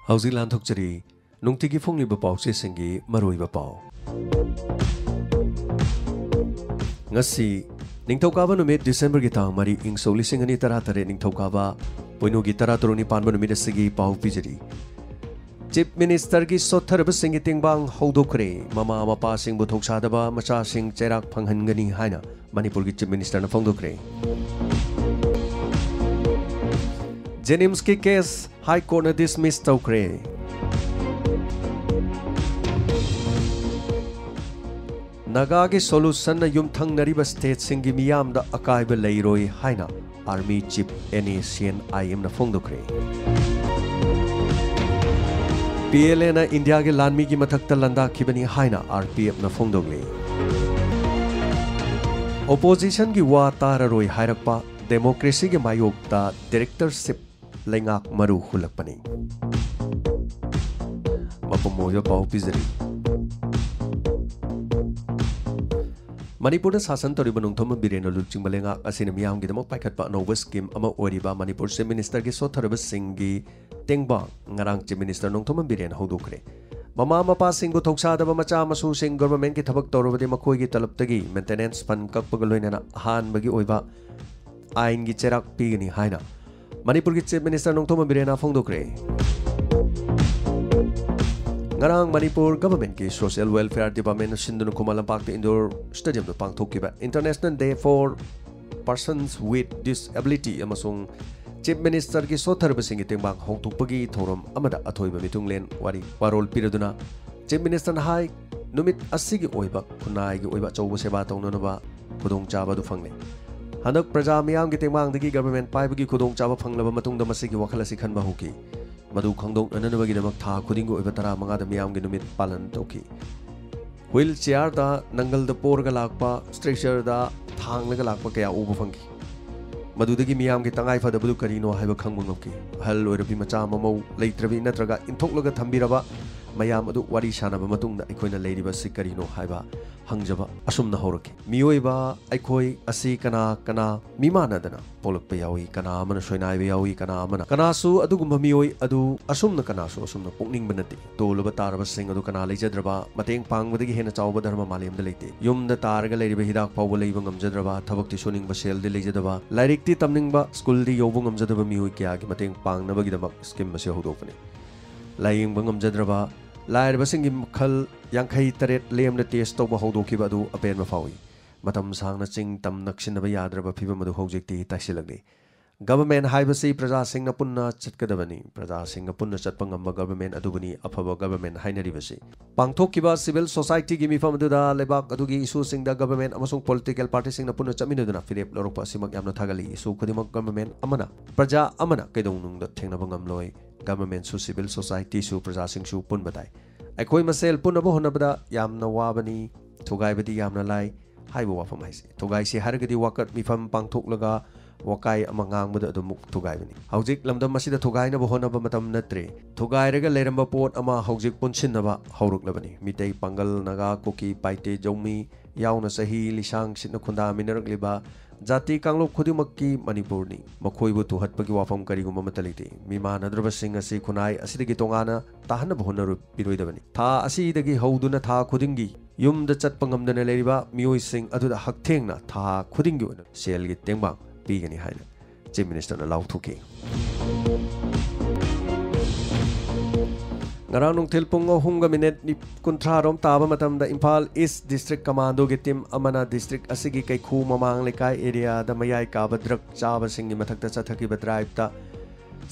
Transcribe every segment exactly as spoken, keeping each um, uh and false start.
ꯍꯧꯖꯤꯛ ꯂꯥꯟꯊꯣꯛꯆꯔꯤ ꯅꯨꯡꯇꯤꯒꯤ ꯐꯣꯡꯂꯤꯕ ꯄꯥꯎꯆꯦꯁꯤꯡꯒꯤ ꯃꯔꯨꯑꯣꯏꯕ ꯄꯥꯎ꯫ ꯉꯁꯤ ꯅꯤꯡꯊꯧꯀꯥꯕ ꯅꯨꯃꯤꯠ, ꯗꯤꯁꯦꯝꯕꯔꯒꯤ ꯇꯥꯡ ꯃꯔꯤ, ꯏꯪ ꯁꯣꯛ ꯂꯤꯁꯤꯡ ꯑꯅꯤ ꯇꯔꯥꯇꯔꯦꯠ, ꯅꯤꯡꯊꯧꯀꯥꯕ ꯄꯣꯏꯅꯨꯒꯤ ꯇꯔꯥꯇꯔꯨꯛꯅꯤ ꯄꯥꯟꯕ ꯅꯨꯃꯤꯠ ꯑꯁꯤꯒꯤ ꯄꯥꯎ ꯄꯤꯖꯔꯤ꯫ ꯆꯤꯐ ꯃꯤꯅꯤꯁꯇꯔꯒꯤ ꯁꯣꯠꯊꯔꯕꯁꯤꯡꯒꯤ ꯇꯦꯡꯕꯥꯡ ꯍꯧꯗꯣꯛꯈ꯭ꯔꯦ꯫ ꯃꯃꯥ ꯃꯄꯥꯁꯤꯡꯕꯨ ꯊꯧꯁꯥꯗꯕ ꯃꯆꯥꯁꯤꯡ ꯆꯩꯔꯥꯛ ꯐꯪꯍꯟꯒꯅꯤ ꯍꯥꯏꯅ ꯃꯅꯤꯄꯨꯔꯒꯤ ꯆꯤꯐ ꯃꯤꯅꯤꯁꯇꯔꯅ ꯐꯣꯡꯗꯣꯛꯈ꯭ꯔꯦ꯫ ꯖꯦꯅꯤꯝꯁꯀꯤ ꯀꯦꯁ ꯍꯥꯏ ꯀꯣꯔꯠꯅ ꯗꯤꯁꯃꯤꯁ ꯇꯧꯈ꯭ꯔꯦ꯫ ꯅꯥꯒꯥꯒꯤ ꯁꯣꯂꯨꯁꯟꯅ ꯌꯨꯝꯊꯪꯅꯔꯤꯕ ꯁ꯭ꯇꯦꯠꯁꯤꯡꯒꯤ ꯃꯤꯌꯥꯝꯗ ꯑꯀꯥꯏꯕ ꯂꯩꯔꯣꯏ ꯍꯥꯏꯅ ꯑꯥꯔꯃꯤ ꯆꯤꯐ ꯑꯦꯟ ꯑꯦ ꯁꯤ ꯑꯦꯟ ꯑꯥꯏ ꯑꯦꯝꯅ ꯐꯣꯡꯗꯣꯛꯈ꯭ꯔꯦ꯫ ꯄꯤ ꯑꯦꯜ ꯑꯦꯅ ꯏꯟꯗꯤꯌꯥꯒꯤ ꯂꯥꯟꯃꯤꯒꯤ ꯃꯊꯛꯇ ꯂꯥꯟꯗꯥꯈꯤꯕꯅꯤ ꯍꯥꯏꯅ ꯑꯥꯔ ꯄꯤ ꯑꯦꯐꯅ ꯐꯣꯡꯗꯣꯛꯂꯤ꯫ ꯑꯣꯄꯣꯖꯤꯁꯟꯒꯤ ꯋꯥ ꯇꯥꯔꯔꯣꯏ ꯍꯥꯏꯔꯛꯄ, ꯗꯦꯃꯣꯀ꯭ꯔꯦꯁꯤꯒꯤ ꯃꯥꯌꯣꯛꯇ ꯗꯤꯛꯇꯦꯇꯔꯁꯤꯞ ꯂꯩꯉꯥꯛ ꯃꯔꯨ ꯍꯨꯜꯂꯛꯄꯅꯤ꯫ ꯃꯄꯨꯝ ꯑꯣꯏꯕ ꯄꯥꯎ ꯄꯤꯖꯔꯤ꯫ ꯃꯅꯤꯄꯨꯔꯗ ꯁꯥꯁꯟ ꯇꯧꯔꯤꯕ ꯅꯣꯡꯊꯣꯝꯕꯝ ꯕꯤꯔꯦꯟꯅ ꯂꯨꯆꯤꯡꯕ ꯂꯩꯉꯥꯛ ꯑꯁꯤꯅ ꯃꯤꯌꯥꯝꯒꯤꯗꯃꯛ ꯄꯥꯏꯈꯠꯄ ꯑꯅꯧꯕ ꯁ꯭ꯀꯤꯝ ꯑꯃ ꯑꯣꯏꯔꯤꯕ ꯃꯅꯤꯄꯨꯔ ꯆꯤꯐ ꯃꯤꯅꯤꯁꯇꯔꯒꯤ ꯁꯣꯠꯊꯔꯕꯁꯤꯡꯒꯤ ꯇꯦꯡꯕꯥꯡ ꯉꯔꯥꯡ ꯆꯤꯐ ꯃꯤꯅꯤꯁꯇꯔ ꯅꯣꯡꯊꯣꯝꯕꯝ ꯕꯤꯔꯦꯟꯅ ꯍꯧꯗꯣꯛꯈ꯭ꯔꯦ꯫ ꯃꯃꯥ ꯃꯄꯥꯁꯤꯡꯕꯨ ꯊꯧꯁꯥꯗꯕ ꯃꯆꯥ ꯃꯁꯨꯁꯤꯡ ꯒꯣꯚꯔꯟꯃꯦꯟꯠꯀꯤ ꯊꯕꯛ ꯇꯧꯔꯕꯗꯤ ꯃꯈꯣꯏꯒꯤ ꯇꯂꯕꯇꯒꯤ ꯃꯦꯟꯇꯦꯅꯦꯟꯁ ꯐꯟ ꯀꯛꯄꯒ ꯂꯣꯏꯅꯅ ꯑꯍꯥꯟꯕꯒꯤ ꯑꯣꯏꯕ ꯑꯥꯏꯟꯒꯤ ꯆꯩꯔꯥꯛ ꯄꯤꯒꯅꯤ ꯍꯥꯏꯅ ꯃꯅꯤꯄꯨꯔꯒꯤ ꯆꯤꯐ ꯃꯤꯅꯤꯁꯇꯔ ꯅꯣꯡꯊꯣꯝꯕꯝ ꯕꯤꯔꯦꯟꯅ ꯐꯣꯡꯗꯣꯛꯈ꯭ꯔꯦ꯫ ꯉꯔꯥꯡ ꯃꯅꯤꯄꯨꯔ ꯒꯚꯔꯟꯃꯦꯟꯠꯀꯤ ꯁꯣꯁꯤꯌꯦꯜ ꯋꯦꯜꯐꯤꯌꯔ ꯗꯤꯄꯥꯔꯠꯃꯦꯟꯠꯅ ꯁꯤꯟꯗꯨꯅ ꯈꯨꯃꯟ ꯂꯝꯄꯥꯛꯇ ꯏꯟꯗꯣꯔ ꯁ꯭ꯇꯦꯗꯤꯌꯝꯗ ꯄꯥꯡꯊꯣꯛꯈꯤꯕ International Day for Persons with Disability ꯑꯃꯁꯨꯡ ꯆꯤꯐ ꯃꯤꯅꯤꯁꯇꯔꯒꯤ ꯁꯣꯠꯊꯔꯕꯁꯤꯡꯒꯤ ꯇꯦꯡꯕꯥꯡ ꯍꯧꯗꯣꯛꯄꯒꯤ ꯊꯧꯔꯝ ꯑꯃꯗ ꯑꯊꯣꯏꯕ ꯃꯤꯊꯨꯡꯂꯦꯟ ꯋꯥꯔꯤ ꯋꯥꯔꯣꯜ ꯄꯤꯔꯗꯨꯅ ꯆꯤꯐ ꯃꯤꯅꯤꯁꯇꯔꯅ ꯍꯥꯏ, ꯅꯨꯃꯤꯠ ꯑꯁꯤꯒꯤ ꯑꯣꯏꯕ ꯈꯨꯟꯅꯥꯏꯒꯤ ꯑꯣꯏꯕ ꯑꯆꯧꯕ ꯁꯦꯕꯥ ꯇꯧꯅꯅꯕ ꯈꯨꯗꯣꯡꯆꯥꯕ ꯑꯗꯨ ꯐꯪꯂꯦ꯫ ꯍꯟꯗꯛ ꯄ꯭ꯔꯖꯥ ꯃꯤꯌꯥꯝꯒꯤ ꯇꯦꯡꯕꯥꯡꯗꯒꯤ ꯒꯚꯔꯟꯃꯦꯟꯠ ꯄꯥꯏꯕꯒꯤ ꯈꯨꯗꯣꯡꯆꯥꯕ ꯐꯪꯂꯕ ꯃꯇꯨꯡꯗ ꯃꯁꯤꯒꯤ ꯋꯥꯈꯜ ꯑꯁꯤ ꯈꯟꯕ ꯍꯧꯈꯤ꯫ ꯃꯗꯨ ꯈꯪꯗꯣꯛꯅꯅꯕꯒꯤꯗꯃꯛ ꯊꯥ ꯈꯨꯗꯤꯡꯒꯤ ꯑꯣꯏꯕ ꯇꯔꯥꯃꯉꯥꯗ ꯃꯤꯌꯥꯝꯒꯤ ꯅꯨꯃꯤꯠ ꯄꯥꯂꯟ ꯇꯧꯈꯤ꯫ ꯋꯤꯜ ꯆꯤꯌꯥꯔꯗ, ꯅꯪꯒꯜꯗ ꯄꯣꯔꯒ ꯂꯥꯛꯄ, ꯁ꯭ꯇ꯭ꯔꯦꯆꯔꯗ ꯊꯥꯡꯂꯒ ꯂꯥꯛꯄ ꯀꯌꯥ ꯎꯕ ꯐꯪꯈꯤ꯫ ꯃꯗꯨꯗꯒꯤ ꯃꯤꯌꯥꯝꯒꯤ ꯇꯉꯥꯏ ꯐꯗꯕꯗꯨ ꯀꯔꯤꯅꯣ ꯍꯥꯏꯕ ꯈꯪꯕ ꯉꯝꯈꯤ꯫ ꯑꯍꯜ ꯑꯣꯏꯔꯕꯤ, ꯃꯆꯥ ꯃꯃꯧ ꯂꯩꯇ꯭ꯔꯕꯤ ꯅꯠꯇ꯭ꯔꯒ ꯏꯟꯊꯣꯛꯂꯒ ꯊꯝꯕꯤꯔꯕ ꯃꯌꯥꯝ ꯑꯗꯨ ꯋꯥꯔꯤ ꯁꯥꯅꯕ ꯃꯇꯨꯡꯗ ꯑꯩꯈꯣꯏꯅ ꯂꯩꯔꯤꯕ ꯑꯁꯤ ꯀꯔꯤꯅꯣ ꯍꯥꯏꯕ ꯍꯪꯖꯕ ꯑꯁꯨꯝꯅ ꯍꯧꯔꯛꯈꯤ꯫ ꯃꯤꯑꯣꯏꯕ ꯑꯩꯈꯣꯏ ꯑꯁꯤ ꯀꯅꯥ ꯀꯅꯥ ꯃꯤꯃꯥꯟꯅꯗꯅ ꯄꯣꯛꯂꯛꯄ ꯌꯥꯎꯏ, ꯀꯅꯥ ꯑꯃꯅ ꯁꯣꯏꯅꯥꯏꯕ ꯌꯥꯎꯏ, ꯀꯅꯥ ꯑꯃꯅ, ꯀꯅꯥꯁꯨ ꯑꯗꯨꯒꯨꯝꯕ ꯃꯤꯑꯣꯏ ꯑꯗꯨ ꯑꯁꯨꯝꯅ ꯀꯅꯥꯁꯨ ꯑꯁꯨꯝꯅ ꯄꯣꯛꯅꯤꯡꯕ ꯅꯠꯇꯦ꯫ ꯇꯣꯜꯂꯨꯕ ꯇꯥꯔꯕꯁꯤꯡ ꯑꯗꯨ ꯀꯅꯥ ꯂꯩꯖꯗ꯭ꯔꯕ? ꯃꯇꯦꯡ ꯄꯥꯡꯕꯗꯒꯤ ꯍꯦꯟꯅ ꯆꯥꯎꯕ ꯙꯔꯃ ꯃꯥꯂꯦꯝꯗ ꯂꯩꯇꯦ꯫ ꯌꯨꯝꯗ ꯇꯥꯔꯒ ꯂꯩꯔꯤꯕ ꯍꯤꯗꯥꯛ ꯐꯥꯎꯕ ꯂꯩꯕ ꯉꯝꯖꯗ꯭ꯔꯕ, ꯊꯕꯛꯇꯤ ꯁꯨꯅꯤꯡꯕ, ꯁꯦꯜꯗꯤ ꯂꯩꯖꯗꯕ, ꯂꯥꯏꯔꯤꯛꯇꯤ ꯇꯝꯅꯤꯡꯕ, ꯁ꯭ꯀꯨꯜꯗꯤ ꯌꯧꯕ ꯉꯝꯖꯗꯕ ꯃꯤꯑꯣꯏ ꯀꯌꯥꯒꯤ ꯃꯇꯦꯡ ꯄꯥꯡꯅꯕꯒꯤꯗꯃꯛ ꯁ꯭ꯀꯤꯝ ꯑꯁꯤ ꯍꯧꯗꯣꯛꯄꯅꯤ꯫ ꯂꯥꯌꯦꯡꯕ ꯉꯝꯖꯗ꯭ꯔꯕ, ꯂꯥꯏꯔꯕꯁꯤꯡꯒꯤ ꯃꯈꯜ ꯌꯥꯡꯈꯩ ꯇꯔꯦꯠ ꯂꯦꯝꯅ ꯇꯦꯁ ꯇꯧꯕ ꯍꯧꯗꯣꯛꯈꯤꯕ ꯑꯗꯨ ꯑꯄꯦꯟꯕ ꯐꯥꯎꯏ꯫ ꯃꯇꯝ ꯁꯥꯡꯅ ꯆꯤꯡ ꯇꯝ ꯅꯛꯁꯤꯟꯅꯕ ꯌꯥꯗ꯭ꯔꯕ ꯐꯤꯕꯝ ꯑꯗꯨ ꯍꯧꯖꯤꯛꯇꯤ ꯇꯥꯏꯁꯤꯜꯂꯛꯂꯤ꯫ ꯒꯚꯔꯟꯃꯦꯟꯠ ꯍꯥꯏꯕꯁꯤ ꯄ꯭ꯔꯖꯥꯁꯤꯡꯅ ꯄꯨꯟꯅ ꯆꯠꯀꯗꯕꯅꯤ꯫ ꯄ꯭ꯔꯖꯥꯁꯤꯡꯒ ꯄꯨꯟꯅ ꯆꯠꯄ ꯉꯝꯕ ꯒꯚꯔꯟꯃꯦꯟꯠ ꯑꯗꯨꯕꯨꯅꯤ ꯑꯐꯕ ꯒꯚꯔꯟꯃꯦꯟꯠ ꯍꯥꯏꯅꯔꯤꯕꯁꯤ꯫ ꯄꯥꯡꯊꯣꯛꯈꯤꯕ ꯁꯤꯚꯤꯜ ꯁꯣꯁꯥꯏꯇꯤꯒꯤ ꯃꯤꯐꯝ ꯑꯗꯨꯗ ꯂꯩꯕꯥꯛ ꯑꯗꯨꯒꯤ ꯏꯁꯨꯁꯤꯡꯗ ꯒꯚꯔꯟꯃꯦꯟꯠ ꯑꯃꯁꯨꯡ ꯄꯣꯂꯤꯇꯤꯀꯦꯜ ꯄꯥꯔꯇꯤꯁꯤꯡꯅ ꯄꯨꯟꯅ ꯆꯠꯃꯤꯟꯅꯗꯨꯅ ꯐꯤꯔꯦꯞ ꯂꯧꯔꯛꯄ ꯑꯁꯤꯃꯛ ꯌꯥꯝꯅ ꯊꯥꯒꯠꯂꯤ꯫ ꯏꯁꯨ ꯈꯨꯗꯤꯡꯃꯛ ꯒꯚꯔꯟꯃꯦꯟꯠ ꯑꯃꯅ, ꯄ꯭ꯔꯖꯥ ꯑꯃꯅ ꯀꯩꯗꯧꯅꯨꯡꯗ ꯊꯦꯡꯅꯕ ꯉꯝꯂꯣꯏ꯫ ꯒꯚꯔꯟꯃꯦꯟꯠꯁꯨ, ꯁꯤꯚꯤꯜ ꯁꯣꯁꯥꯏꯇꯤꯁꯨ, ꯄ꯭ꯔꯖꯥꯁꯤꯡꯁꯨ ꯄꯨꯟꯕ ꯇꯥꯏ꯫ ꯑꯩꯈꯣꯏ ꯃꯁꯦꯜ ꯄꯨꯟꯅꯕ ꯍꯣꯠꯅꯕꯗ ꯌꯥꯝꯅ ꯋꯥꯕꯅꯤ꯫ ꯊꯨꯒꯥꯏꯕꯗꯤ ꯌꯥꯝꯅ ꯂꯥꯏ ꯍꯥꯏꯕ ꯋꯥꯐꯝ ꯍꯥꯏꯁꯦ꯫ ꯊꯨꯒꯥꯏꯁꯤ ꯍꯥꯏꯔꯒꯗꯤ ꯋꯥꯀꯠ ꯃꯤꯐꯝ ꯄꯥꯡꯊꯣꯛꯂꯒ ꯋꯥꯀꯥꯏ ꯑꯃ ꯉꯥꯡꯕꯗ ꯑꯗꯨꯃꯛ ꯊꯨꯒꯥꯏꯕꯅꯤ꯫ ꯍꯧꯖꯤꯛ ꯂꯝꯗꯝ ꯑꯁꯤꯗ ꯊꯨꯒꯥꯏꯅꯕ ꯍꯣꯠꯅꯕ ꯃꯇꯝ ꯅꯠꯇ꯭ꯔꯦ꯫ ꯊꯨꯒꯥꯏꯔꯒ ꯂꯩꯔꯝꯕ ꯄꯣꯠ ꯑꯃ ꯍꯧꯖꯤꯛ ꯄꯨꯟꯁꯤꯟꯅꯕ ꯍꯧꯔꯛꯂꯕꯅꯤ꯫ ꯃꯤꯇꯩ, ꯄꯥꯡꯒꯜ, ꯅꯥꯒꯥ, ꯀꯨꯀꯤ, ꯄꯥꯏꯇꯦ, ꯖꯧꯃꯤ ꯌꯥꯎꯅ ꯆꯍꯤ ꯂꯤꯁꯥꯡ ꯁꯤꯠꯅ ꯈꯨꯟꯗꯥꯃꯤꯟꯅꯔꯛꯂꯤꯕ ꯖꯥꯇꯤ ꯀꯥꯡꯂꯨꯞ ꯈꯨꯗꯤꯡꯃꯛꯀꯤ ꯃꯅꯤꯄꯨꯔꯅꯤ꯫ ꯃꯈꯣꯏꯕꯨ ꯇꯨꯍꯠꯄꯒꯤ ꯋꯥꯐꯝ ꯀꯔꯤꯒꯨꯝꯕ ꯑꯃꯠꯇ ꯂꯩꯇꯦ꯫ ꯃꯤꯃꯥꯟꯅꯗ꯭ꯔꯕꯁꯤꯡ ꯑꯁꯤ ꯈꯨꯟꯅꯥꯏ ꯑꯁꯤꯗꯒꯤ ꯇꯣꯉꯥꯟꯅ ꯇꯥꯍꯟꯅꯕ ꯍꯣꯠꯅꯔꯨ-, ꯄꯤꯔꯣꯏꯗꯕꯅꯤ꯫ ꯊꯥ ꯑꯁꯤꯗꯒꯤ ꯍꯧꯗꯨꯅ ꯊꯥ ꯈꯨꯗꯤꯡꯒꯤ ꯌꯨꯝꯗ ꯆꯠꯄ ꯉꯝꯗꯅ ꯂꯩꯔꯤꯕ ꯃꯤꯑꯣꯏꯁꯤꯡ ꯑꯗꯨꯗ ꯍꯛꯊꯦꯡꯅ ꯊꯥ ꯈꯨꯗꯤꯡꯒꯤ ꯑꯣꯏꯅ ꯁꯦꯜꯒꯤ ꯇꯦꯡꯕꯥꯡ ꯄꯤꯒꯅꯤ ꯍꯥꯏꯅ ꯆꯤꯐ ꯃꯤꯅꯤꯁꯇꯔꯅ ꯂꯥꯎꯊꯣꯛꯈꯤ꯫ ꯉꯔꯥꯡ ꯅꯨꯡꯊꯤꯜ ꯄꯨꯡ ꯑꯍꯨꯝꯒ ꯃꯤꯅꯤꯠ ꯅꯤ-, ꯀꯨꯟꯊ꯭ꯔꯥ ꯔꯣꯝ ꯇꯥꯕ ꯃꯇꯝꯗ ꯏꯝꯐꯥꯜ ꯏꯁ ꯗꯤꯁꯇ꯭ꯔꯤꯛ ꯀꯃꯥꯟꯗꯣꯒꯤ ꯇꯤꯝ ꯑꯃꯅ ꯗꯤꯁꯇ꯭ꯔꯤꯛ ꯑꯁꯤꯒꯤ ꯀꯩꯈꯨ ꯃꯃꯥꯡ ꯂꯩꯀꯥꯏ ꯑꯦꯔꯤꯌꯥꯗ ꯃꯌꯥꯏ ꯀꯥꯕ ꯗ꯭ꯔꯒ ꯆꯥꯕꯁꯤꯡꯒꯤ ꯃꯊꯛꯇ ꯆꯠꯊꯈꯤꯕ ꯗ꯭ꯔꯥꯏꯚꯇ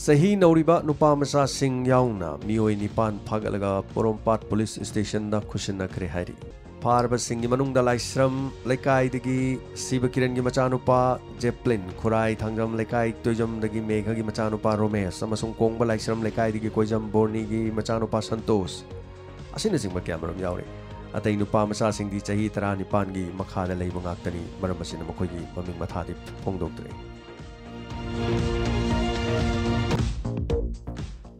ꯆꯍꯤ ꯅꯧꯔꯤꯕ ꯅꯨꯄꯥ ꯃꯆꯥꯁꯤꯡ ꯌꯥꯎꯅ ꯃꯤꯑꯣꯏ ꯅꯤꯄꯥꯟ ꯐꯥꯒꯠꯂꯒ ꯄꯣꯔꯣꯝꯄꯥꯠ ꯄꯨꯂꯤꯁ ꯁ꯭ꯇꯦꯁꯟꯗ ꯈꯨꯠꯁꯤꯟꯅꯈ꯭ꯔꯦ ꯍꯥꯏꯔꯤ꯫ ꯐꯥꯔꯕꯁꯤꯡꯒꯤ ꯃꯅꯨꯡꯗ ꯂꯥꯏꯁ꯭ꯔꯝ ꯂꯩꯀꯥꯏꯗꯒꯤ ꯁꯤꯕ ꯀꯤꯔꯟꯒꯤ ꯃꯆꯥꯅꯨꯄꯥ ꯖꯦꯄ꯭ꯂꯤꯟ, ꯈꯨꯔꯥꯏ ꯊꯥꯡꯖꯝ ꯂꯩꯀꯥꯏ ꯇꯣꯏꯖꯝꯗꯒꯤ ꯃꯦꯘꯒꯤ ꯃꯆꯥꯅꯨꯄꯥ ꯔꯣꯃꯦꯁ ꯑꯃꯁꯨꯡ ꯀꯣꯡꯕ ꯂꯥꯏꯁ꯭ꯔꯝ ꯂꯩꯀꯥꯏꯗꯒꯤ ꯀꯣꯏꯖꯝ ꯕꯣꯔꯅꯤꯒꯤ ꯃꯆꯥꯅꯨꯄꯥ ꯁꯟꯇꯣꯁ ꯑꯁꯤꯅꯆꯤꯡꯕ ꯀꯌꯥꯃꯔꯨꯝ ꯌꯥꯎꯔꯤ꯫ ꯑꯇꯩ ꯅꯨꯄꯥ ꯃꯆꯥꯁꯤꯡꯗꯤ ꯆꯍꯤ ꯇꯔꯥꯅꯤꯄꯥꯟꯒꯤ ꯃꯈꯥꯗ ꯂꯩꯕ ꯉꯥꯛꯇꯅꯤ꯫ ꯃꯔꯝ ꯑꯁꯤꯅ ꯃꯈꯣꯏꯒꯤ ꯃꯃꯤꯡ ꯃꯊꯥꯗꯤ ꯐꯣꯡꯗꯣꯛꯇ꯭ꯔꯤ꯫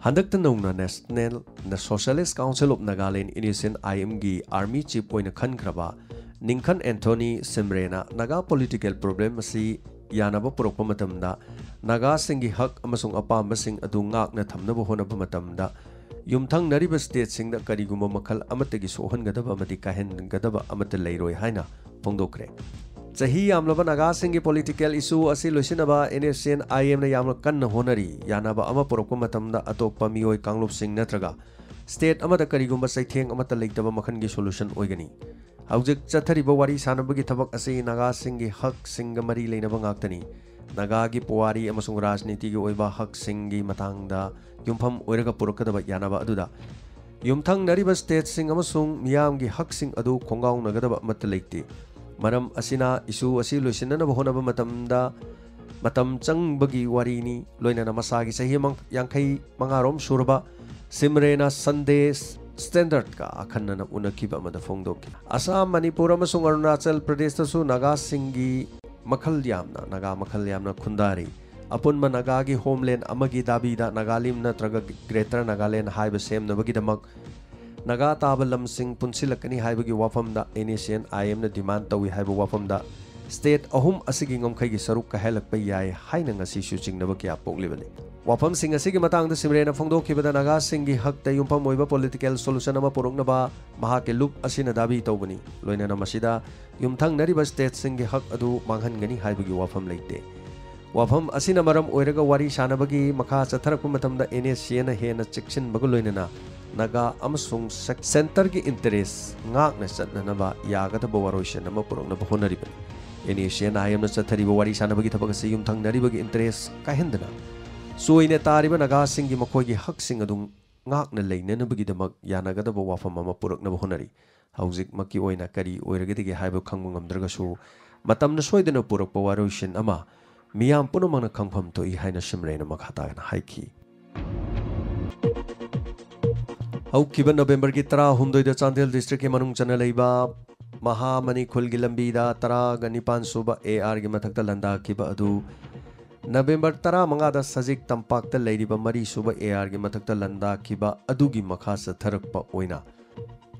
ꯍꯟꯗꯛꯇ ꯅꯧꯅ National Socialist Council of Nagaland, NSCN-IM-ꯒꯤ Army Chief ꯑꯣꯏꯅ ꯈꯟꯈ꯭ꯔꯕ ꯅꯤꯡꯈꯟ ꯑꯦꯟꯊꯣꯅꯤ ꯁꯤꯝꯔꯦꯅ ꯅꯥꯒꯥ political problem ꯑꯁꯤ ꯌꯥꯅꯕ ꯄꯨꯔꯛꯄ ꯃꯇꯝꯗ, ꯅꯥꯒꯥꯁꯤꯡꯒꯤ ꯍꯛ ꯑꯃꯁꯨꯡ ꯑꯄꯥꯝꯕꯁꯤꯡ ꯑꯗꯨ ꯉꯥꯛꯅ ꯊꯝꯅꯕ ꯍꯣꯠꯅꯕ ꯃꯇꯝꯗ, ꯌꯨꯝꯊꯪꯅꯔꯤꯕ stateꯁꯤꯡꯗ ꯀꯔꯤꯒꯨꯝꯕ ꯃꯈꯜ ꯑꯃꯠꯇꯒꯤ ꯁꯣꯛꯍꯟꯒꯗꯕ ꯑꯃꯗꯤ ꯀꯥꯏꯍꯟꯒꯗꯕ ꯑꯃꯠꯇ ꯂꯩꯔꯣꯏ ꯍꯥꯏꯅ ꯐꯣꯡꯗꯣꯛꯈ꯭ꯔꯦ꯫ ꯆꯍꯤ ꯌꯥꯝꯂꯕ ꯅꯥꯒꯥꯁꯤꯡꯒꯤ political issue ꯑꯁꯤ ꯂꯣꯏꯁꯤꯟꯅꯕ NSCN-IM-ꯅ ꯌꯥꯝꯅ ꯀꯟꯅ ꯍꯣꯠꯅꯔꯤ꯫ ꯌꯥꯅꯕ ꯑꯃ ꯄꯨꯔꯛꯄ ꯃꯇꯝꯗ, ꯑꯇꯣꯞꯄ ꯃꯤꯑꯣꯏ ꯀꯥꯡꯂꯨꯞꯁꯤꯡ ꯅꯠꯇ꯭ꯔꯒ state ꯑꯃꯗ ꯀꯔꯤꯒꯨꯝꯕ ꯆꯩꯊꯦꯡ ꯑꯃꯠꯇ ꯂꯩꯇꯕ ꯃꯈꯜꯒꯤ solution ꯑꯣꯏꯒꯅꯤ꯫ ꯍꯧꯖꯤꯛ ꯆꯠꯊꯔꯤꯕ ꯋꯥꯔꯤ ꯁꯥꯅꯕꯒꯤ ꯊꯕꯛ ꯑꯁꯤ ꯅꯥꯒꯥꯁꯤꯡꯒꯤ ꯍꯛꯁꯤꯡꯒ ꯃꯔꯤ ꯂꯩꯅꯕ ꯉꯥꯛꯇꯅꯤ꯫ ꯅꯥꯒꯥꯒꯤ ꯄꯨꯋꯥꯔꯤ ꯑꯃꯁꯨꯡ ꯔꯥꯖꯅꯤꯇꯤꯒꯤ ꯑꯣꯏꯕ ꯍꯛꯁꯤꯡꯒꯤ ꯃꯇꯥꯡꯗ ꯌꯨꯝꯐꯝ ꯑꯣꯏꯔꯒ ꯄꯨꯔꯛꯀꯗꯕ ꯌꯥꯅꯕ ꯑꯗꯨꯗ ꯌꯨꯝꯊꯪꯅꯔꯤꯕ stateꯁꯤꯡ ꯑꯃꯁꯨꯡ ꯃꯤꯌꯥꯝꯒꯤ ꯍꯛꯁꯤꯡ ꯑꯗꯨ ꯈꯣꯡꯒꯥꯎꯅꯒꯗꯕ ꯑꯃꯠꯇ ꯂꯩꯇꯦ꯫ ꯃꯔꯝ ꯑꯁꯤꯅ, issue ꯑꯁꯤ ꯂꯣꯏꯁꯤꯟꯅꯅꯕ ꯍꯣꯠꯅꯕ ꯃꯇꯝꯗ ꯃꯇꯝ ꯆꯪꯕꯒꯤ ꯋꯥꯔꯤꯅꯤ, ꯂꯣꯏꯅꯅ ꯃꯁꯥꯒꯤ ꯆꯍꯤ ꯃꯪ-, ꯌꯥꯡꯈꯩ ꯃꯉꯥꯔꯣꯝ ꯁꯨꯔꯕ ꯁꯤꯝꯔꯦꯅ Sunday Standard-ꯀ ꯑꯈꯟꯅꯅ ꯎꯅꯈꯤꯕ ꯑꯃꯗ ꯐꯣꯡꯗꯣꯛꯈꯤ꯫ ꯑꯁꯥꯝ, ꯃꯅꯤꯄꯨꯔ ꯑꯃꯁꯨꯡ ꯑꯔꯨꯅꯥꯆꯜ ꯄ꯭ꯔꯗꯦꯁꯇꯁꯨ ꯅꯥꯒꯥꯁꯤꯡꯒꯤ ꯃꯈꯜ ꯌꯥꯝꯅ, ꯅꯥꯒꯥ ꯃꯈꯜ ꯌꯥꯝꯅ ꯈꯨꯟꯗꯥꯔꯤ꯫ ꯑꯄꯨꯟꯕ ꯅꯥꯒꯥꯒꯤ homeland ꯑꯃꯒꯤ ꯗꯥꯕꯤꯗ ꯅꯥꯒꯥꯂꯤꯝ ꯅꯠꯇ꯭ꯔꯒ Greater Nagaland ꯍꯥꯏꯕ ꯁꯦꯝꯅꯕꯒꯤꯗꯃꯛ ꯅꯥꯒꯥ ꯇꯥꯕ ꯂꯝꯁꯤꯡ ꯄꯨꯟꯁꯤꯜꯂꯛꯀꯅꯤ ꯍꯥꯏꯕꯒꯤ ꯋꯥꯐꯝꯗ NSCN-IM-ꯅ demand ꯇꯧꯏ ꯍꯥꯏꯕ ꯋꯥꯐꯝꯗ state ꯑꯍꯨꯝ ꯑꯁꯤꯒꯤ ꯉꯝꯈꯩꯒꯤ ꯁꯔꯨꯛ ꯀꯥꯏꯍꯜꯂꯛꯄ ꯌꯥꯏ ꯍꯥꯏꯅ ꯉꯁꯤꯁꯨ ꯆꯤꯡꯅꯕ ꯀꯌꯥ ꯄꯣꯛꯂꯤꯕꯅꯤ꯫ ꯋꯥꯐꯝꯁꯤꯡ ꯑꯁꯤꯒꯤ ꯃꯇꯥꯡꯗ ꯁꯤꯝꯔꯦꯅ ꯐꯣꯡꯗꯣꯛꯈꯤꯕꯗ, ꯅꯥꯒꯥꯁꯤꯡꯒꯤ ꯍꯛꯇ ꯌꯨꯝꯐꯝ ꯑꯣꯏꯕ political solution ꯑꯃ ꯄꯨꯔꯛꯅꯕ ꯃꯍꯥꯛꯀꯤ ꯂꯨꯞ ꯑꯁꯤꯅ ꯗꯥꯕꯤ ꯇꯧꯕꯅꯤ꯫ ꯂꯣꯏꯅꯅ ꯃꯁꯤꯗ ꯌꯨꯝꯊꯪꯅꯔꯤꯕ stateꯁꯤꯡꯒꯤ ꯍꯛ ꯑꯗꯨ ꯃꯥꯡꯍꯟꯒꯅꯤ ꯍꯥꯏꯕꯒꯤ ꯋꯥꯐꯝ ꯂꯩꯇꯦ꯫ ꯋꯥꯐꯝ ꯑꯁꯤꯅ ꯃꯔꯝ ꯑꯣꯏꯔꯒ ꯋꯥꯔꯤ ꯁꯥꯅꯕꯒꯤ ꯃꯈꯥ ꯆꯠꯊꯔꯛꯄ ꯃꯇꯝꯗ NSCN-ꯅ ꯍꯦꯟꯅ ꯆꯦꯛꯁꯤꯟꯕꯒ ꯂꯣꯏꯅꯅ ꯅꯥꯒꯥ ꯑꯃꯁꯨꯡ ꯁꯦꯛ-, centre-ꯒꯤ interest ꯉꯥꯛꯅ ꯆꯠꯅꯅꯕ ꯌꯥꯒꯗꯕ ꯋꯥꯔꯣꯏꯁꯤꯟ ꯑꯃ ꯄꯨꯔꯛꯅꯕ ꯍꯣꯠꯅꯔꯤꯕꯅꯤ꯫ NSCN-IM-ꯅ ꯆꯠꯊꯔꯤꯕ ꯋꯥꯔꯤ ꯁꯥꯅꯕꯒꯤ ꯊꯕꯛ ꯑꯁꯤ ꯌꯨꯝꯊꯪꯅꯔꯤꯕꯒꯤ interest ꯀꯥꯏꯍꯟꯗꯅ, ꯆꯣꯏꯅ ꯇꯥꯔꯤꯕ ꯅꯥꯒꯥꯁꯤꯡꯒꯤ ꯃꯈꯣꯏꯒꯤ ꯍꯛꯁꯤꯡ ꯑꯗꯨ ꯉꯥꯛꯅ ꯂꯩꯅꯅꯕꯒꯤꯗꯃꯛ ꯌꯥꯅꯒꯗꯕ ꯋꯥꯐꯝ ꯑꯃ ꯄꯨꯔꯛꯅꯕ ꯍꯣꯠꯅꯔꯤ꯫ ꯍꯧꯖꯤꯛꯃꯛꯀꯤ ꯑꯣꯏꯅ ꯀꯔꯤ ꯑꯣꯏꯔꯒꯗꯒꯦ ꯍꯥꯏꯕ ꯈꯪꯕ ꯉꯝꯗ꯭ꯔꯒꯁꯨ, ꯃꯇꯝꯅ ꯁꯣꯏꯗꯅ ꯄꯨꯔꯛꯄ ꯋꯥꯔꯣꯏꯁꯤꯟ ꯑꯃ ꯃꯤꯌꯥꯝ ꯄꯨꯝꯅꯃꯛꯅ ꯈꯪꯐꯝ ꯊꯣꯛꯏ ꯍꯥꯏꯅ ꯁꯤꯝꯔꯦꯅ ꯃꯈꯥ ꯇꯥꯅ ꯍꯥꯏꯈꯤ꯫ ꯍꯧꯈꯤꯕ November-ꯒꯤ ꯇꯔꯥꯍꯨꯝꯗꯣꯏꯗ ꯆꯥꯟꯗꯦꯜ district-ꯀꯤ ꯃꯅꯨꯡ ꯆꯟꯅ ꯂꯩꯕ ꯃꯍꯥꯃꯅꯤ ꯈꯨꯜꯒꯤ ꯂꯝꯕꯤꯗ ꯇꯔꯥꯒ ꯅꯤꯄꯥꯟ ꯁꯨꯕ AR-ꯒꯤ ꯃꯊꯛꯇ ꯂꯥꯟꯗꯥꯈꯤꯕ ꯑꯗꯨ ꯅꯕꯦꯝꯕꯔ ꯇꯔꯥꯃꯉꯥꯗ ꯁꯖꯤꯛ ꯇꯝꯄꯥꯛꯇ ꯂꯩꯔꯤꯕ ꯃꯔꯤꯁꯨꯕ ARꯒꯤ ꯃꯊꯛꯇ ꯂꯥꯟꯗꯥꯈꯤꯕ ꯑꯗꯨꯒꯤ ꯃꯈꯥ ꯆꯠꯊꯔꯛꯄ ꯑꯣꯏꯅ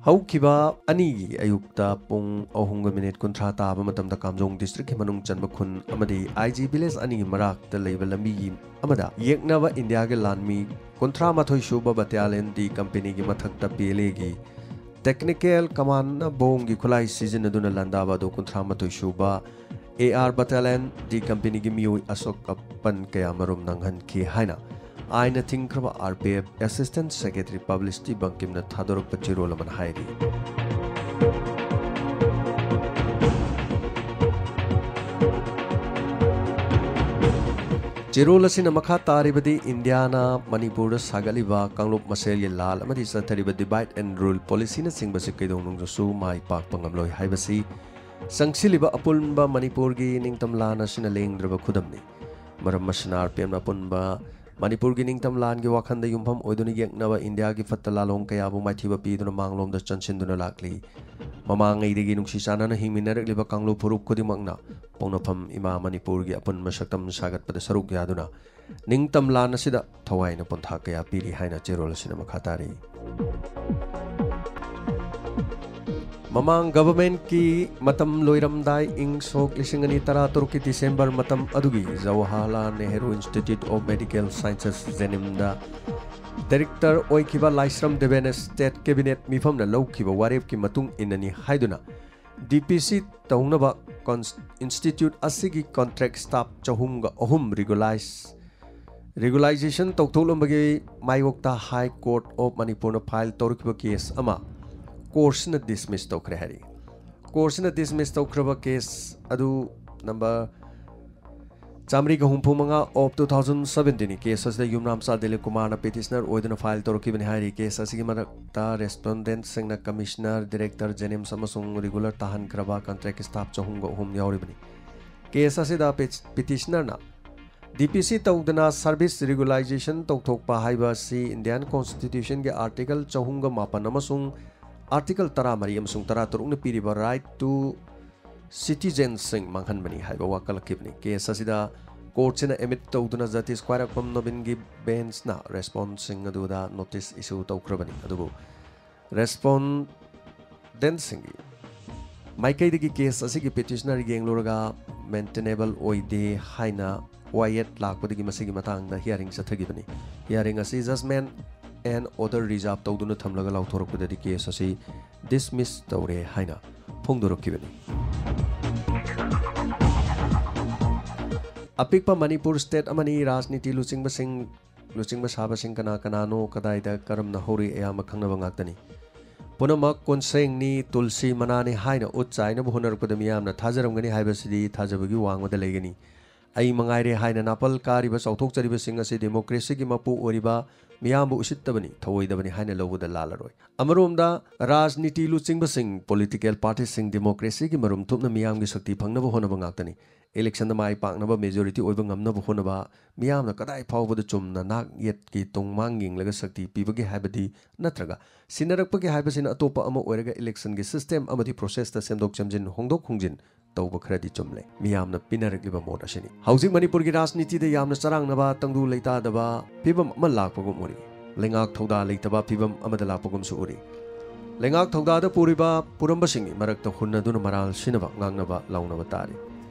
ꯍꯧꯈꯤꯕ ꯑꯅꯤꯒꯤ ꯑꯌꯨꯛꯇ ꯄꯨꯡ ꯑꯍꯨꯝꯒ ꯃꯤꯅꯤꯠ ꯀꯨꯟꯊ꯭ꯔꯥ ꯇꯥꯕ ꯃꯇꯝꯗ ꯀꯥꯝꯖꯣꯡ districtꯀꯤ ꯃꯅꯨꯡ ꯆꯟꯕ ꯈꯨꯟ ꯑꯃꯗꯤ IG village ꯑꯅꯤꯒꯤ ꯃꯔꯛꯇ ꯂꯩꯕ ꯂꯝꯕꯤꯒꯤ ꯑꯃꯗ ꯌꯦꯛꯅꯕ ꯏꯟꯗꯤꯌꯥꯒꯤ ꯂꯥꯟꯃꯤ ꯀꯨꯟꯊ꯭ꯔꯥ ꯃꯥꯊꯣꯏ ꯁꯨꯕ battalion D companyꯒꯤ ꯃꯊꯛꯇ PLAꯒꯤ technical commandꯅ ꯕꯣꯝꯒꯤ ꯈꯨꯠꯂꯥꯏ ꯁꯤꯖꯤꯟꯅꯗꯨꯅ ꯂꯥꯟꯗꯥꯕ ꯑꯗꯨ ꯀꯨꯟꯊ꯭ꯔꯥ ꯃꯥꯊꯣꯏ ꯁꯨꯕ AR battalion D companyꯒꯤ ꯃꯤꯑꯣꯏ ꯑꯁꯣꯛ ꯑꯄꯟ ꯀꯌꯥ ꯃꯔꯨꯝ ꯅꯪꯍꯟꯈꯤ ꯍꯥꯏꯅ ꯑꯥꯏꯟꯅ ꯊꯤꯡꯈ꯭ꯔꯕ RPF Assistant Secretary Publicity ꯕꯪꯀꯤꯝꯅ ꯊꯥꯗꯣꯔꯛꯄ ꯆꯦꯔꯣꯜ ꯑꯃꯅ ꯍꯥꯏꯔꯤ꯫ ꯆꯦꯔꯣꯜ ꯑꯁꯤꯅ ꯃꯈꯥ ꯇꯥꯔꯤꯕꯗꯤ ꯏꯟꯗꯤꯌꯥꯅ ꯃꯅꯤꯄꯨꯔꯗ ꯁꯥꯒꯠꯂꯤꯕ ꯀꯥꯡꯂꯨꯞ ꯃꯁꯦꯜꯒꯤ ꯂꯥꯜ ꯑꯃꯗꯤ ꯆꯠꯊꯔꯤꯕ divide and rule policyꯅꯆꯤꯡꯕꯁꯤ ꯀꯩꯗꯧꯅꯨꯡꯗꯁꯨ ꯃꯥꯏ ꯄꯥꯛꯄ ꯉꯝꯂꯣꯏ ꯍꯥꯏꯕꯁꯤ ꯆꯪꯁꯤꯜꯂꯤꯕ ꯑꯄꯨꯟꯕ ꯃꯅꯤꯄꯨꯔꯒꯤ ꯅꯤꯡꯇꯝ ꯂꯥꯟ ꯑꯁꯤꯅ ꯂꯦꯡꯗ꯭ꯔꯕ ꯈꯨꯗꯝꯅꯤ꯫ ꯃꯔꯝ ꯑꯁꯤꯅ RPFꯅ ꯑꯄꯨꯟꯕ ꯃꯅꯤꯄꯨꯔꯒꯤ ꯅꯤꯡꯇꯝ ꯂꯥꯟꯒꯤ ꯋꯥꯈꯜꯗ ꯌꯨꯝꯐꯝ ꯑꯣꯏꯗꯨꯅ ꯌꯦꯛꯅꯕ ꯏꯟꯗꯤꯌꯥꯒꯤ ꯐꯠꯇ ꯂꯥꯜꯍꯣꯡ ꯀꯌꯥꯕꯨ ꯃꯥꯏꯊꯤꯕ ꯄꯤꯗꯨꯅ ꯃꯥꯡꯂꯣꯝꯗ ꯆꯪꯁꯤꯟꯗꯨꯅ ꯂꯥꯛꯂꯤ꯫ ꯃꯃꯥꯡꯉꯩꯗꯒꯤ ꯅꯨꯡꯁꯤ ꯆꯥꯟꯅꯅ ꯍꯤꯡꯃꯤꯟꯅꯔꯛꯂꯤꯕ ꯀꯥꯡꯂꯨꯞ ꯐꯨꯔꯨꯞ ꯈꯨꯗꯤꯡꯃꯛꯅ ꯄꯣꯛꯅꯐꯝ ꯏꯃꯥ ꯃꯅꯤꯄꯨꯔꯒꯤ ꯑꯄꯨꯟꯕ ꯁꯛꯇꯝ ꯁꯥꯒꯠꯄꯗ ꯁꯔꯨꯛ ꯌꯥꯗꯨꯅ ꯅꯤꯡꯇꯝ ꯂꯥꯟ ꯑꯁꯤꯗ ꯊꯋꯥꯏꯅ ꯄꯣꯟꯊꯥ ꯀꯌꯥ ꯄꯤꯔꯤ ꯍꯥꯏꯅ ꯆꯦꯔꯣꯜ ꯑꯁꯤꯅ ꯃꯈꯥ ꯇꯥꯔꯤ꯫ ꯃꯃꯥꯡ governmentꯀꯤ ꯃꯇꯝ ꯂꯣꯏꯔꯝꯗꯥꯏ ꯏꯪ ꯁꯣꯛ ꯂꯤꯁꯤꯡ ꯑꯅꯤ ꯇꯔꯥ ꯇꯔꯨꯛꯀꯤ December ꯃꯇꯝ ꯑꯗꯨꯒꯤ Jawaharlal Nehru Institute of Medical Sciences, JNIMSꯗ director ꯑꯣꯏꯈꯤꯕ ꯂꯥꯏꯁ꯭ꯔꯝ ꯗꯦꯕꯦꯅ state cabinet ꯃꯤꯐꯝꯅ ꯂꯧꯈꯤꯕ ꯋꯥꯔꯦꯞꯀꯤ ꯃꯇꯨꯡ ꯏꯟꯅꯅꯤ ꯍꯥꯏꯗꯨꯅ DPC ꯇꯧꯅꯕ cons-, institute ꯑꯁꯤꯒꯤ contract staff ꯆꯍꯨꯝꯒ ꯑꯍꯨꯝ regularize, regularization ꯇꯧꯊꯣꯛꯂꯝꯕꯒꯤ ꯃꯥꯌꯣꯛꯇ High Court of ꯃꯅꯤꯄꯨꯔꯅ file ꯇꯧꯔꯛꯈꯤꯕ case ꯑꯃ courtꯁꯤꯅ dismiss ꯇꯧꯈ꯭ꯔꯦ ꯍꯥꯏꯔꯤ꯫ Courtꯁꯤꯅ dismiss ꯇꯧꯈ꯭ꯔꯕ case ꯑꯗꯨ number ꯆꯥꯃꯔꯤꯒ ꯍꯨꯝꯐꯨ ꯃꯉꯥ of two thousand seventeenꯅꯤ꯫ Case ꯑꯁꯤꯗ ꯌꯨꯝꯅꯥꯝꯆꯥ ꯗꯤꯂꯤꯞ ꯀꯨꯃꯥꯔꯅ petitioner ꯑꯣꯏꯗꯨꯅ file ꯇꯧꯔꯛꯈꯤꯕꯅꯤ ꯍꯥꯏꯔꯤ꯫ Case ꯑꯁꯤꯒꯤ ꯃꯔꯛꯇ respondentꯁꯤꯡꯅ commissioner, director, JNIMS ꯑꯃꯁꯨꯡ regular ꯇꯥꯍꯟꯈ꯭ꯔꯕ contract staff ꯆꯍꯨꯝꯒ ꯑꯍꯨꯝ ꯌꯥꯎꯔꯤꯕꯅꯤ꯫ Case ꯑꯁꯤꯗ pet-, petitionerꯅ DPC ꯇꯧꯗꯅ service regularization ꯇꯧꯊꯣꯛꯄ ꯍꯥꯏꯕ ꯑꯁꯤ Indian Constitutionꯒꯤ Article ꯆꯍꯨꯝꯒ ꯃꯥꯄꯟ ꯑꯃꯁꯨꯡ Article ꯇꯔꯥꯃꯔꯤ ꯑꯃꯁꯨꯡ ꯇꯔꯥꯇꯔꯨꯛꯅ ꯄꯤꯔꯤꯕ right to citizenꯁꯤꯡ ꯃꯥꯡꯍꯟꯕꯅꯤ ꯍꯥꯏꯕ ꯋꯥꯀꯠꯂꯛꯈꯤꯕꯅꯤ꯫ Case ꯑꯁꯤꯗ ꯀꯣꯔꯠꯁꯤꯅ ꯑꯦꯃꯤꯠ ꯇꯧꯗꯨꯅ ꯖꯁꯇꯤꯁ ꯈ꯭ꯋꯥꯏꯔꯥꯛꯄꯝ ꯅꯣꯕꯤꯟꯒꯤ ꯕꯦꯟꯁꯅ ꯔꯦꯁꯄꯣꯟꯁꯁꯤꯡ ꯑꯗꯨꯗ ꯅꯣꯇꯤꯁ ꯏꯁꯨ ꯇꯧꯈ꯭ꯔꯕꯅꯤ꯫ ꯑꯗꯨꯕꯨ ꯔꯦꯁꯄꯣꯟꯗꯦꯟꯁꯤꯡꯒꯤ ꯃꯥꯏꯀꯩꯗꯒꯤ ꯀꯦꯁ ꯑꯁꯤꯒꯤ ꯄꯤꯇꯤꯁꯅꯔ ꯌꯦꯡꯂꯨꯔꯒ ꯃꯦꯟꯇꯦꯅꯦꯕꯜ ꯑꯣꯏꯗꯦ ꯍꯥꯏꯅ ꯋꯥꯌꯦꯠ ꯂꯥꯛꯄꯗꯒꯤ ꯃꯁꯤꯒꯤ ꯃꯇꯥꯡꯗ ꯍꯤꯌꯥꯔꯤꯡ ꯆꯠꯊꯈꯤꯕꯅꯤ꯫ ꯍꯤꯌꯥꯔꯤꯡ ꯑꯁꯤ ꯖꯁꯃꯦꯟ ꯑꯦꯟ ꯑꯣꯔꯗꯔ ꯔꯤꯖꯥꯔꯕ ꯇꯧꯗꯨꯅ ꯊꯝꯂꯒ ꯂꯥꯎꯊꯣꯔꯛꯄꯗꯗꯤ ꯀꯦꯁ ꯑꯁꯤ ꯗꯤꯁꯃꯤꯁ ꯇꯧꯔꯦ ꯍꯥꯏꯅ ꯐꯣꯡꯗꯣꯔꯛꯈꯤꯕꯅꯤ꯫ ꯑꯄꯤꯛꯄ ꯃꯅꯤꯄꯨꯔ ꯁ꯭ꯇꯦꯠ ꯑꯃꯅꯤ꯫ ꯔꯥꯖꯅꯤꯇꯤ ꯂꯨꯆꯤꯡꯕꯁꯤꯡ, ꯂꯨꯆꯤꯡꯕ ꯁꯥꯕꯁꯤꯡ ꯀꯅꯥ ꯀꯅꯥꯅꯣ, ꯀꯗꯥꯏꯗ, ꯀꯔꯝꯅ ꯍꯧꯔꯤ, ꯑꯌꯥꯝꯕ ꯈꯪꯅꯕ ꯉꯥꯛꯇꯅꯤ꯫ ꯄꯨꯝꯅꯃꯛ ꯀꯣꯟꯁꯦꯡꯅꯤ, ꯇꯨꯜꯁꯤ ꯃꯅꯥꯅꯤ ꯍꯥꯏꯅ ꯎꯠ ꯆꯥꯏꯅꯕ ꯍꯣꯠꯅꯔꯛꯄꯗ ꯃꯤꯌꯥꯝꯅ ꯊꯥꯖꯔꯝꯒꯅꯤ ꯍꯥꯏꯕꯁꯤꯗꯤ ꯊꯥꯖꯕꯒꯤ ꯋꯥꯡꯃꯗ ꯂꯩꯒꯅꯤ꯫ ꯑꯩ ꯃꯉꯥꯏꯔꯦ ꯍꯥꯏꯅ ꯅꯥꯄꯜ ꯀꯥꯔꯤꯕ ꯆꯥꯎꯊꯣꯛꯆꯔꯤꯕꯁꯤꯡ ꯑꯁꯤ ꯗꯦꯃꯣꯀ꯭ꯔꯦꯁꯤꯒꯤ ꯃꯄꯨ ꯑꯣꯏꯔꯤꯕ ꯃꯤꯌꯥꯝꯕꯨ ꯎꯁꯤꯠꯇꯕꯅꯤ, ꯊꯧꯑꯣꯏꯗꯕꯅꯤ ꯍꯥꯏꯅ ꯂꯧꯕꯗ ꯂꯥꯜꯂꯔꯣꯏ꯫ ꯑꯃꯔꯣꯝꯗ ꯔꯥꯖꯅꯤꯇꯤ ꯂꯨꯆꯤꯡꯕꯁꯤꯡ, ꯄꯣꯂꯤꯇꯤꯀꯦꯜ ꯄꯥꯔꯇꯤꯁꯤꯡ ꯗꯦꯃꯣꯀ꯭ꯔꯦꯁꯤꯒꯤ ꯃꯔꯨꯝ ꯊꯨꯞꯅ ꯃꯤꯌꯥꯝꯒꯤ ꯁꯛꯇꯤ ꯐꯪꯅꯕ ꯍꯣꯠꯅꯕ ꯉꯥꯛꯇꯅꯤ꯫ ꯏꯂꯦꯛꯁꯟꯗ ꯃꯥꯏ ꯄꯥꯛꯅꯕ, ꯃꯦꯖꯣꯔꯤꯇꯤ ꯑꯣꯏꯕ ꯉꯝꯅꯕ ꯍꯣꯠꯅꯕ, ꯃꯤꯌꯥꯝꯅ ꯀꯗꯥꯏ ꯐꯥꯎꯕꯗ ꯆꯨꯝꯅ ꯅꯥꯛ ꯌꯦꯠꯀꯤ ꯇꯣꯡꯃꯥꯡ ꯌꯦꯡꯂꯒ ꯁꯛꯇꯤ ꯄꯤꯕꯒꯦ ꯍꯥꯏꯕꯗꯤ ꯅꯠꯇ꯭ꯔꯒ ꯁꯤꯟꯅꯔꯛꯄꯒꯦ ꯍꯥꯏꯕꯁꯤꯅ ꯑꯇꯣꯞꯄ ꯑꯃ ꯑꯣꯏꯔꯒ ꯏꯂꯦꯛꯁꯟꯒꯤ ꯁꯤꯁꯇꯦꯝ ꯑꯃꯗꯤ ꯄ꯭ꯔꯣꯁꯦꯁꯇ ꯁꯦꯝꯗꯣꯛ ꯁꯦꯝꯖꯤꯟ, ꯍꯣꯡꯗꯣꯛ ꯍꯣꯡꯖꯤꯟ ꯇꯧꯕ ꯈꯔꯗꯤ ꯆꯨꯝꯂꯦ꯫ ꯃꯤꯌꯥꯝꯅ ꯄꯤꯅꯔꯛꯂꯤꯕ ꯃꯣꯠ ꯑꯁꯤꯅꯤ꯫ ꯍꯧꯖꯤꯛ ꯃꯅꯤꯄꯨꯔꯒꯤ ꯔꯥꯖꯅꯤꯇꯤꯗ ꯌꯥꯝꯅ ꯆꯔꯥꯡꯅꯕ, ꯇꯪꯗꯨ ꯂꯩꯇꯥꯗꯕ ꯐꯤꯕꯝ ꯑꯃ ꯂꯥꯛꯄꯒꯨꯝ ꯎꯔꯤ꯫ ꯂꯩꯉꯥꯛ ꯊꯧꯗꯥ ꯂꯩꯇꯕ ꯐꯤꯕꯝ ꯑꯃꯗ ꯂꯥꯛꯄꯒꯨꯝꯁꯨ ꯎꯔꯤ꯫ ꯂꯩꯉꯥꯛ ꯊꯧꯗꯥꯗ ꯄꯨꯔꯤꯕ ꯄꯨꯔꯝꯕꯁꯤꯡꯒꯤ ꯃꯔꯛꯇ ꯍꯨꯟꯅꯗꯨꯅ ꯃꯔꯥꯜ ꯁꯤꯅꯕ ꯉꯥꯡꯅꯕ ꯂꯥꯎꯅꯕ ꯇꯥꯔꯤ꯫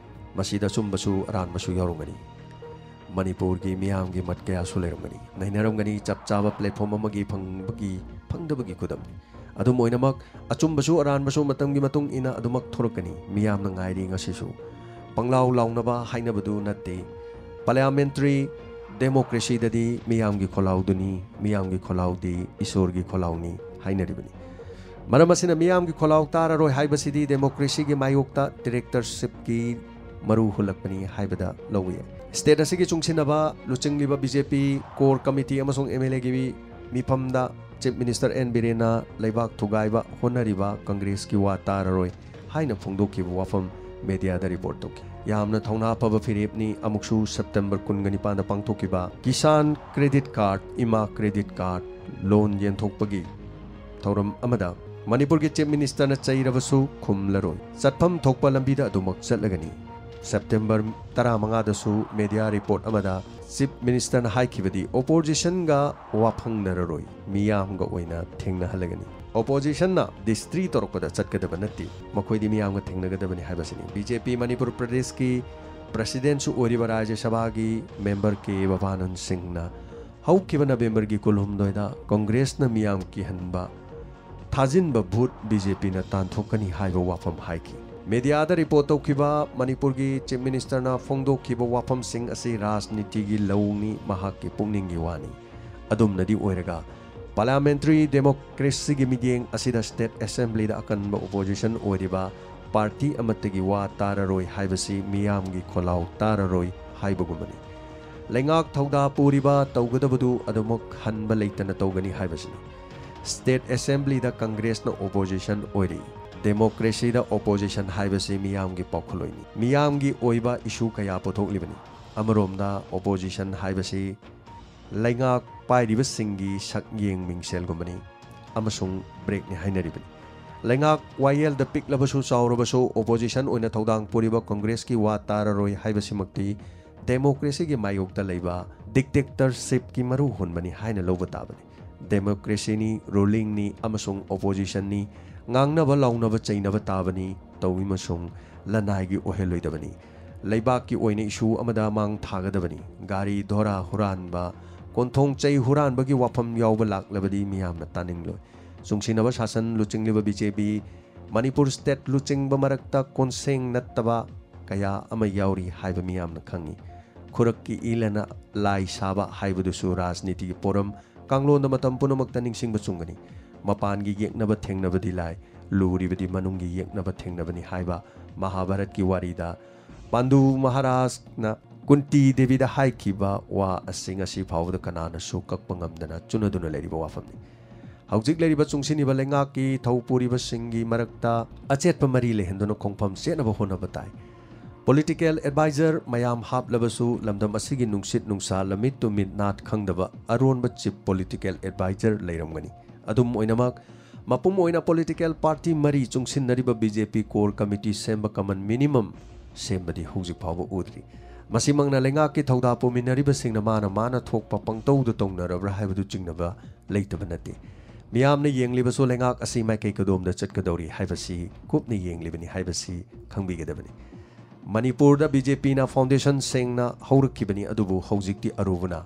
ꯃꯁꯤꯗ ꯑꯆꯨꯝꯕꯁꯨ ꯑꯔꯥꯟꯕꯁꯨ ꯌꯥꯎꯔꯝꯒꯅꯤ꯫ ꯃꯅꯤꯄꯨꯔꯒꯤ ꯃꯤꯌꯥꯝꯒꯤ ꯃꯠ ꯀꯌꯥꯁꯨ ꯂꯩꯔꯝꯒꯅꯤ, ꯅꯩꯅꯔꯝꯒꯅꯤ꯫ ꯆꯞ ꯆꯥꯕ ꯄ꯭ꯂꯦꯠꯐꯣꯝ ꯑꯃꯒꯤ ꯐꯪꯕꯒꯤ, ꯐꯪꯗꯕꯒꯤ ꯈꯨꯗꯝꯅꯤ꯫ ꯑꯗꯨꯝ ꯑꯣꯏꯅꯃꯛ, ꯑꯆꯨꯝꯕꯁꯨ ꯑꯔꯥꯟꯕꯁꯨ ꯃꯇꯝꯒꯤ ꯃꯇꯨꯡ ꯏꯟꯅ ꯑꯗꯨꯃꯛ ꯊꯣꯔꯛꯀꯅꯤ꯫ ꯃꯤꯌꯥꯝꯅ ꯉꯥꯏꯔꯤ ꯉꯁꯤꯁꯨ꯫ ꯄꯪꯂꯥꯎ ꯂꯥꯎꯅꯕ ꯍꯥꯏꯅꯕꯗꯨ ꯅꯠꯇꯦ꯫ ꯄꯥꯔꯂꯤꯌꯥꯃꯦꯟꯇꯔꯤ ꯗꯦꯃꯣꯀ꯭ꯔꯦꯁꯤꯗꯗꯤ ꯃꯤꯌꯥꯝꯒꯤ ꯈꯣꯜꯂꯥꯎꯗꯨꯅꯤ, ꯃꯤꯌꯥꯝꯒꯤ ꯈꯣꯜꯂꯥꯎꯗꯤ ꯏꯁꯣꯔꯒꯤ ꯈꯣꯜꯂꯥꯎꯅꯤ ꯍꯥꯏꯅꯔꯤꯕꯅꯤ꯫ ꯃꯔꯝ ꯑꯁꯤꯅ ꯃꯤꯌꯥꯝꯒꯤ ꯈꯣꯜꯂꯥꯎ ꯇꯥꯔꯔꯣꯏ ꯍꯥꯏꯕꯁꯤꯗꯤ ꯗꯦꯃꯣꯀ꯭ꯔꯦꯁꯤꯒꯤ ꯃꯥꯌꯣꯛꯇ ꯗꯤꯛꯇꯦꯇꯔꯁꯤꯞꯀꯤ ꯃꯔꯨ ꯍꯨꯜꯂꯛꯄꯅꯤ ꯍꯥꯏꯕꯗ ꯂꯧꯏ꯫ ꯁ꯭ꯇꯦꯠ ꯑꯁꯤꯒꯤ ꯆꯨꯡꯁꯤꯟꯅꯕ ꯂꯨꯆꯤꯡꯂꯤꯕ ꯕꯤ ꯖꯦ ꯄꯤ ꯀꯣꯔ ꯀꯃꯤꯇꯤ ꯑꯃꯁꯨꯡ ꯑꯦꯝ ꯑꯦꯜ ꯑꯦꯒꯤ ꯃꯤꯐꯝꯗ ꯆꯤꯐ ꯃꯤꯅꯤꯁꯇꯔ ꯑꯦꯟ ꯕꯤꯔꯦꯟꯅ ꯂꯩꯕꯥꯛ ꯊꯨꯒꯥꯏꯕ ꯍꯣꯠꯅꯔꯤꯕ ꯀꯪꯒ꯭ꯔꯦꯁꯀꯤ ꯋꯥ ꯇꯥꯔꯔꯣꯏ ꯍꯥꯏꯅ ꯐꯣꯡꯗꯣꯛꯈꯤꯕ ꯋꯥꯐꯝ ꯃꯦꯗꯤꯌꯥꯗ ꯔꯤꯄꯣꯔꯠ ꯇꯧꯈꯤ꯫ ꯌꯥꯝꯅ ꯊꯧꯅꯥ ꯐꯕ ꯐꯤꯔꯦꯞꯅꯤ꯫ ꯑꯃꯨꯛꯁꯨ ꯁꯦꯞꯇꯦꯝꯕꯔ ꯀꯨꯟꯒ ꯅꯤꯄꯥꯟꯗ ꯄꯥꯡꯊꯣꯛꯈꯤꯕ ꯀꯤꯁꯥꯟ ꯀ꯭ꯔꯦꯗꯤꯠ ꯀꯥꯔꯗ, ꯏꯃꯥ ꯀ꯭ꯔꯦꯗꯤꯠ ꯀꯥꯔꯗ ꯂꯣꯟ ꯌꯦꯟꯊꯣꯛꯄꯒꯤ ꯊꯧꯔꯝ ꯑꯃꯗ ꯃꯅꯤꯄꯨꯔꯒꯤ ꯆꯤꯐ ꯃꯤꯅꯤꯁꯇꯔꯅ ꯆꯩꯔꯕꯁꯨ ꯈꯨꯝꯂꯔꯣꯏ꯫ ꯆꯠꯐꯝ ꯊꯣꯛꯄ ꯂꯝꯕꯤꯗ ꯑꯗꯨꯃꯛ ꯆꯠꯂꯒꯅꯤ꯫ ꯁꯦꯞꯇꯦꯝꯕꯔ ꯇꯔꯥꯃꯉꯥꯗꯁꯨ ꯃꯦꯗꯤꯌꯥ ꯔꯤꯄꯣꯔꯠ ꯑꯃꯗ ꯆꯤꯐ ꯃꯤꯅꯤꯁꯇꯔꯅ ꯍꯥꯏꯈꯤꯕꯗꯤ, ꯑꯣꯄꯣꯖꯤꯁꯟꯒ ꯋꯥ ꯐꯪꯅꯔꯔꯣꯏ, ꯃꯤꯌꯥꯝꯒ ꯑꯣꯏꯅ ꯊꯦꯡꯅꯍꯜꯂꯒꯅꯤ꯫ ꯑꯣꯄꯣꯖꯤꯁꯟꯅ ꯗꯤꯁꯇ꯭ꯔꯤ ꯇꯧꯔꯛꯄꯗ ꯆꯠꯀꯗꯕ ꯅꯠꯇꯦ, ꯃꯈꯣꯏꯗꯤ ꯃꯤꯌꯥꯝꯒ ꯊꯦꯡꯅꯒꯗꯕꯅꯤ ꯍꯥꯏꯕꯁꯤꯅꯤ꯫ ꯕꯤ ꯖꯦ ꯄꯤ ꯃꯅꯤꯄꯨꯔ ꯄ꯭ꯔꯗꯦꯁꯀꯤ ꯄ꯭ꯔꯁꯤꯗꯦꯟꯁꯨ ꯑꯣꯏꯔꯤꯕ ꯔꯥꯖ꯭ꯌ ꯁꯚꯥꯒꯤ ꯃꯦꯝꯕꯔ ꯀꯦ ꯕꯕꯥꯅꯟ ꯁꯤꯡꯅ ꯍꯧꯈꯤꯕ ꯅꯕꯦꯝꯕꯔꯒꯤ ꯀꯨꯟꯍꯨꯝꯗꯣꯏꯗ ꯀꯣꯡꯒ꯭ꯔꯦꯁꯅ ꯃꯤꯌꯥꯝ ꯀꯤꯍꯟꯕ ꯊꯥꯖꯤꯟꯕ ꯚꯣꯠ ꯕꯤ ꯖꯦ ꯄꯤꯅ ꯇꯥꯟꯊꯣꯛꯀꯅꯤ ꯍꯥꯏꯕ ꯋꯥꯐꯝ ꯍꯥꯏꯈꯤ꯫ ꯃꯦꯗꯤꯌꯥꯗ ꯔꯤꯄꯣꯔꯠ ꯇꯧꯈꯤꯕ ꯃꯅꯤꯄꯨꯔꯒꯤ ꯆꯤꯐ ꯃꯤꯅꯤꯁꯇꯔꯅ ꯐꯣꯡꯗꯣꯛꯈꯤꯕ ꯋꯥꯐꯝꯁꯤꯡ ꯑꯁꯤ ꯔꯥꯖꯅꯤꯇꯤꯒꯤ ꯂꯧꯅꯤ, ꯃꯍꯥꯛꯀꯤ ꯄꯨꯛꯅꯤꯡꯒꯤ ꯋꯥꯅꯤ꯫ ꯑꯗꯨꯝꯅꯗꯤ ꯑꯣꯏꯔꯒ, ꯄꯥꯔꯂꯤꯌꯥꯃꯦꯟꯇꯔꯤ ꯗꯦꯃꯣꯀ꯭ꯔꯦꯁꯤꯒꯤ ꯃꯤꯠꯌꯦꯡ ꯑꯁꯤꯗ ꯁ꯭ꯇꯦꯠ ꯑꯦꯁꯦꯝꯕ꯭ꯂꯤꯗ ꯑꯀꯟꯕ ꯑꯣꯄꯣꯖꯤꯁꯟ ꯑꯣꯏꯔꯤꯕ ꯄꯥꯔꯇꯤ ꯑꯃꯠꯇꯒꯤ ꯋꯥ ꯇꯥꯔꯔꯣꯏ ꯍꯥꯏꯕꯁꯤ ꯃꯤꯌꯥꯝꯒꯤ ꯈꯣꯜꯂꯥꯎ ꯇꯥꯔꯔꯣꯏ ꯍꯥꯏꯕꯒꯨꯝꯕꯅꯤ꯫ ꯂꯩꯉꯥꯛ ꯊꯧꯗꯥ ꯄꯨꯔꯤꯕ ꯇꯧꯒꯗꯕꯗꯨ ꯑꯗꯨꯃꯛ ꯍꯟꯕ ꯂꯩꯇꯅ ꯇꯧꯒꯅꯤ ꯍꯥꯏꯕꯁꯤꯅꯤ꯫ ꯁ꯭ꯇꯦꯠ ꯑꯦꯁꯦꯝꯕ꯭ꯂꯤꯗ ꯀꯪꯒ꯭ꯔꯦꯁꯅ ꯑꯣꯄꯣꯖꯤꯁꯟ ꯑꯣꯏꯔꯤ꯫ ꯗꯦꯃꯣꯀ꯭ꯔꯦꯁꯤꯗ ꯑꯣꯄꯣꯖꯤꯁꯟ ꯍꯥꯏꯕꯁꯤ ꯃꯤꯌꯥꯝꯒꯤ ꯄꯥꯎꯈꯨꯝꯂꯣꯏꯅꯤ꯫ ꯃꯤꯌꯥꯝꯒꯤ ꯑꯣꯏꯕ ꯏꯁꯨ ꯀꯌꯥ ꯄꯨꯊꯣꯛꯂꯤꯕꯅꯤ꯫ ꯑꯃꯔꯣꯝꯗ ꯑꯣꯄꯣꯖꯤꯁꯟ ꯍꯥꯏꯕꯁꯤ ꯂꯩꯉꯥꯛ ꯄꯥꯏꯔꯤꯕꯁꯤꯡꯒꯤ ꯁꯛꯌꯦꯡ ꯃꯤꯡꯁꯦꯜꯒꯨꯝꯕꯅꯤ ꯑꯃꯁꯨꯡ ꯕ꯭ꯔꯦꯛꯅꯤ ꯍꯥꯏꯅꯔꯤꯕꯅꯤ꯫ ꯂꯩꯉꯥꯛ ꯋꯥꯌꯦꯜꯗ ꯄꯤꯛꯂꯕꯁꯨ ꯆꯥꯎꯔꯕꯁꯨ ꯑꯣꯄꯣꯖꯤꯁꯟ ꯑꯣꯏꯅ ꯊꯧꯗꯥꯡ ꯄꯨꯔꯤꯕ ꯀꯪꯒ꯭ꯔꯦꯁꯀꯤ ꯋꯥ ꯇꯥꯔꯔꯣꯏ ꯍꯥꯏꯕꯁꯤꯃꯛꯇꯤ ꯗꯦꯃꯣꯀ꯭ꯔꯦꯁꯤꯒꯤ ꯃꯥꯌꯣꯛꯇ ꯂꯩꯕ ꯗꯤꯛꯇꯦꯛꯇꯔꯁꯤꯞꯀꯤ ꯃꯔꯨ ꯍꯨꯟꯕꯅꯤ ꯍꯥꯏꯅ ꯂꯧꯕ ꯇꯥꯕꯅꯤ꯫ ꯗꯦꯃꯣꯀ꯭ꯔꯦꯁꯤꯅꯤ, ꯔꯨꯂꯤꯡꯅꯤ ꯑꯃꯁꯨꯡ ꯑꯣꯄꯣꯖꯤꯁꯟꯅꯤ, ꯉꯥꯡꯅꯕ ꯂꯥꯎꯅꯕ ꯆꯩꯅꯕ ꯇꯥꯕꯅꯤ, ꯇꯧꯏꯃꯁꯨꯡ ꯂꯅꯥꯏꯒꯤ ꯑꯣꯏꯍꯜꯂꯣꯏꯗꯕꯅꯤ꯫ ꯂꯩꯕꯥꯛꯀꯤ ꯑꯣꯏꯅ ꯏꯁꯨ ꯑꯃꯗ ꯃꯥꯡ ꯊꯥꯒꯗꯕꯅꯤ꯫ ꯒꯥꯔꯤ ꯙꯣꯔꯥ ꯍꯨꯔꯥꯟꯕ, ꯀꯣꯟꯊꯣꯡ ꯆꯩ ꯍꯨꯔꯥꯟꯕꯒꯤ ꯋꯥꯐꯝ ꯌꯥꯎꯕ ꯂꯥꯛꯂꯕꯗꯤ ꯃꯤꯌꯥꯝꯅ ꯇꯥꯅꯤꯡꯂꯣꯏ꯫ ꯆꯨꯡꯁꯤꯟꯅꯕ ꯁꯥꯁꯟ ꯂꯨꯆꯤꯡꯂꯤꯕ ꯕꯤ ꯖꯦ ꯄꯤ, ꯃꯅꯤꯄꯨꯔ ꯁ꯭ꯇꯦꯠ ꯂꯨꯆꯤꯡꯕ ꯃꯔꯛꯇ ꯀꯣꯟꯁꯦꯡ ꯅꯠꯇꯕ ꯀꯌꯥ ꯑꯃ ꯌꯥꯎꯔꯤ ꯍꯥꯏꯕ ꯃꯤꯌꯥꯝꯅ ꯈꯪꯏ꯫ ꯈꯨꯔꯛꯀꯤ ꯏꯂꯅ ꯂꯥꯏ ꯁꯥꯕ ꯍꯥꯏꯕꯗꯨꯁꯨ ꯔꯥꯖꯅꯤꯇꯤꯒꯤ ꯄꯣꯔꯝ ꯀꯥꯡꯂꯣꯟꯗ ꯃꯇꯝ ꯄꯨꯝꯅꯃꯛꯇ ꯅꯤꯡꯁꯤꯡꯕ ꯆꯨꯝꯒꯅꯤ꯫ ꯃꯄꯥꯟꯒꯤ ꯌꯦꯛꯅꯕ ꯊꯦꯡꯅꯕꯗꯤ ꯂꯥꯏ, ꯂꯨꯔꯤꯕꯗꯤ ꯃꯅꯨꯡꯒꯤ ꯌꯦꯛꯅꯕ ꯊꯦꯡꯅꯕꯅꯤ ꯍꯥꯏꯕ ꯃꯍꯥꯚꯥꯔꯠꯀꯤ ꯋꯥꯔꯤꯗ ꯄꯥꯟꯗꯨ ꯃꯍꯥꯔꯥꯖꯅ ꯀꯨꯟꯇꯤ ꯗꯦꯕꯤꯗ ꯍꯥꯏꯈꯤꯕ ꯋꯥ ꯑꯁꯤ ꯉꯁꯤ ꯐꯥꯎꯕꯗ ꯀꯅꯥꯅꯁꯨ ꯀꯛꯄ ꯉꯝꯗꯅ ꯆꯨꯅꯗꯨꯅ ꯂꯩꯔꯤꯕ ꯋꯥꯐꯝꯅꯤ꯫ ꯍꯧꯖꯤꯛ ꯂꯩꯔꯤꯕ ꯆꯨꯡꯁꯤꯟꯅꯤꯕ ꯂꯩꯉꯥꯛꯀꯤ ꯊꯧ ꯄꯨꯔꯤꯕꯁꯤꯡꯒꯤ ꯃꯔꯛꯇ ꯑꯆꯦꯠꯄ ꯃꯔꯤ ꯂꯩꯍꯟꯗꯨꯅ ꯈꯣꯡꯐꯝ ꯆꯦꯠꯅꯕ ꯍꯣꯠꯅꯕ ꯇꯥꯏ꯫ ꯄꯣꯂꯤꯇꯤꯀꯦꯜ ꯑꯦꯗꯚꯥꯏꯖꯔ ꯃꯌꯥꯝ ꯍꯥꯞꯂꯕꯁꯨ ꯂꯝꯗꯝ ꯑꯁꯤꯒꯤ ꯅꯨꯡꯁꯤꯠ ꯅꯨꯡꯁꯥ ꯂꯝꯃꯤꯠ ꯇꯨꯃꯤꯠ ꯅꯥꯠ ꯈꯪꯗꯕ ꯑꯔꯣꯟꯕ ꯆꯤꯞ ꯄꯣꯂꯤꯇꯤꯀꯦꯜ ꯑꯦꯗꯚꯥꯏꯖꯔ ꯂꯩꯔꯝꯒꯅꯤ꯫ ꯑꯗꯨꯝ ꯑꯣꯏꯅꯃꯛ, ꯃꯄꯨꯝ ꯑꯣꯏꯅ ꯄꯣꯂꯤꯇꯤꯀꯦꯜ ꯄꯥꯔꯇꯤ ꯃꯔꯤ ꯆꯨꯡꯁꯤꯟꯅꯔꯤꯕ ꯕꯤ ꯖꯦ ꯄꯤ ꯀꯣꯔ ꯀꯃꯤꯇꯤ ꯁꯦꯝꯕ ꯀꯃꯟ ꯃꯤꯅꯤꯃꯝ ꯁꯦꯝꯕꯗꯤ ꯍꯧꯖꯤꯛ ꯐꯥꯎꯕ ꯎꯗ꯭ꯔꯤ꯫ ꯃꯁꯤꯃꯛꯅ ꯂꯩꯉꯥꯛꯀꯤ ꯊꯧꯗꯥ ꯄꯨꯃꯤꯟꯅꯔꯤꯕꯁꯤꯡꯅ ꯃꯥꯅ ꯃꯥꯅ ꯊꯣꯛꯄ ꯄꯪꯇꯧꯗ ꯇꯧꯅꯔꯕ꯭ꯔꯥ ꯍꯥꯏꯕꯗꯨ ꯆꯤꯡꯅꯕ ꯂꯩꯇꯕ ꯅꯠꯇꯦ꯫ ꯃꯤꯌꯥꯝꯅ ꯌꯦꯡꯂꯤꯕꯁꯨ ꯂꯩꯉꯥꯛ ꯑꯁꯤ ꯃꯥꯏꯀꯩ ꯀꯗꯣꯝꯗ ꯆꯠꯀꯗꯧꯔꯤ ꯍꯥꯏꯕꯁꯤ ꯀꯨꯞꯅ ꯌꯦꯡꯂꯤꯕꯅꯤ ꯍꯥꯏꯕꯁꯤ ꯈꯪꯕꯤꯒꯗꯕꯅꯤ꯫ ꯃꯅꯤꯄꯨꯔꯗ ꯕꯤ ꯖꯦ ꯄꯤꯅ foundation ꯁꯦꯡꯅ ꯍꯧꯔꯛꯈꯤꯕꯅꯤ, ꯑꯗꯨꯕꯨ ꯍꯧꯖꯤꯛꯇꯤ ꯑꯔꯨꯕꯅ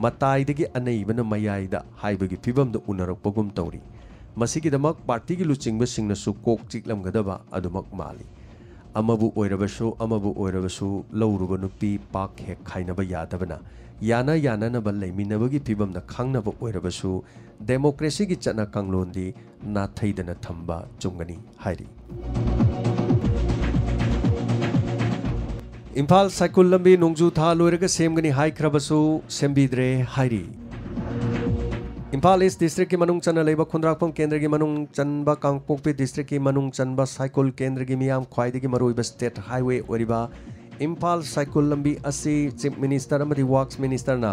ꯃꯇꯥꯏꯗꯒꯤ ꯑꯅꯩꯕꯅ ꯃꯌꯥꯏꯗ ꯍꯥꯏꯕꯒꯤ ꯐꯤꯕꯝꯗ ꯎꯅꯔꯛꯄꯒꯨꯝ ꯇꯧꯔꯤ꯫ ꯃꯁꯤꯒꯤꯗꯃꯛ ꯄꯥꯔꯇꯤꯒꯤ ꯂꯨꯆꯤꯡꯕꯁꯤꯡꯅꯁꯨ ꯀꯣꯛ ꯆꯤꯛꯂꯝꯒꯗꯕ ꯑꯗꯨꯃꯛ ꯃꯥꯜꯂꯤ꯫ ꯑꯃꯕꯨ ꯑꯣꯏꯔꯕꯁꯨ, ꯑꯃꯕꯨ ꯑꯣꯏꯔꯕꯁꯨ, ꯂꯧꯔꯨꯕ ꯅꯨꯄꯤ ꯄꯥꯛ ꯍꯦꯛ ꯈꯥꯏꯅꯕ ꯌꯥꯗꯕꯅ, ꯌꯥꯅ ꯌꯥꯅꯅꯕ ꯂꯩꯃꯤꯟꯅꯕꯒꯤ ꯐꯤꯕꯝꯗ ꯈꯪꯅꯕ ꯑꯣꯏꯔꯕꯁꯨ, ꯗꯦꯃꯣꯀ꯭ꯔꯦꯁꯤꯒꯤ ꯆꯠꯅ ꯀꯥꯡꯂꯣꯟꯗꯤ ꯅꯥꯊꯩꯗꯅ ꯊꯝꯕ ꯆꯨꯝꯒꯅꯤ ꯍꯥꯏꯔꯤ꯫ ꯏꯝꯐꯥꯜ ꯁꯥꯏꯀꯨꯜ ꯂꯝꯕꯤ ꯅꯣꯡꯖꯨ ꯊꯥ ꯂꯣꯏꯔꯒ ꯁꯦꯝꯒꯅꯤ ꯍꯥꯏꯈ꯭ꯔꯕꯁꯨ ꯁꯦꯝꯕꯤꯗ꯭ꯔꯦ ꯍꯥꯏꯔꯤ꯫ ꯏꯝꯐꯥꯜ ꯏꯁ ꯗꯤꯁꯇ꯭ꯔꯤꯛꯀꯤ ꯃꯅꯨꯡ ꯆꯟꯅ ꯂꯩꯕ ꯈꯨꯟꯗ꯭ꯔꯥꯛꯄꯝ ꯀꯦꯟꯗ꯭ꯔꯒꯤ ꯃꯅꯨꯡ ꯆꯟꯕ, ꯀꯥꯡꯄꯣꯛꯄꯤ ꯗꯤꯁꯇ꯭ꯔꯤꯛꯀꯤ ꯃꯅꯨꯡ ꯆꯟꯕ ꯁꯥꯏꯀꯨꯜ ꯀꯦꯟꯗ꯭ꯔꯒꯤ ꯃꯤꯌꯥꯝ ꯈ꯭ꯋꯥꯏꯗꯒꯤ ꯃꯔꯨꯑꯣꯏꯕ ꯁ꯭ꯇꯦꯠ ꯍꯥꯏꯋꯦ ꯑꯣꯏꯔꯤꯕ ꯏꯝꯐꯥꯜ ꯁꯥꯏꯀꯨꯜ ꯂꯝꯕꯤ ꯑꯁꯤ ꯆꯤꯐ ꯃꯤꯅꯤꯁꯇꯔ ꯑꯃꯗꯤ ꯋꯥꯔꯛꯁ ꯃꯤꯅꯤꯁꯇꯔꯅ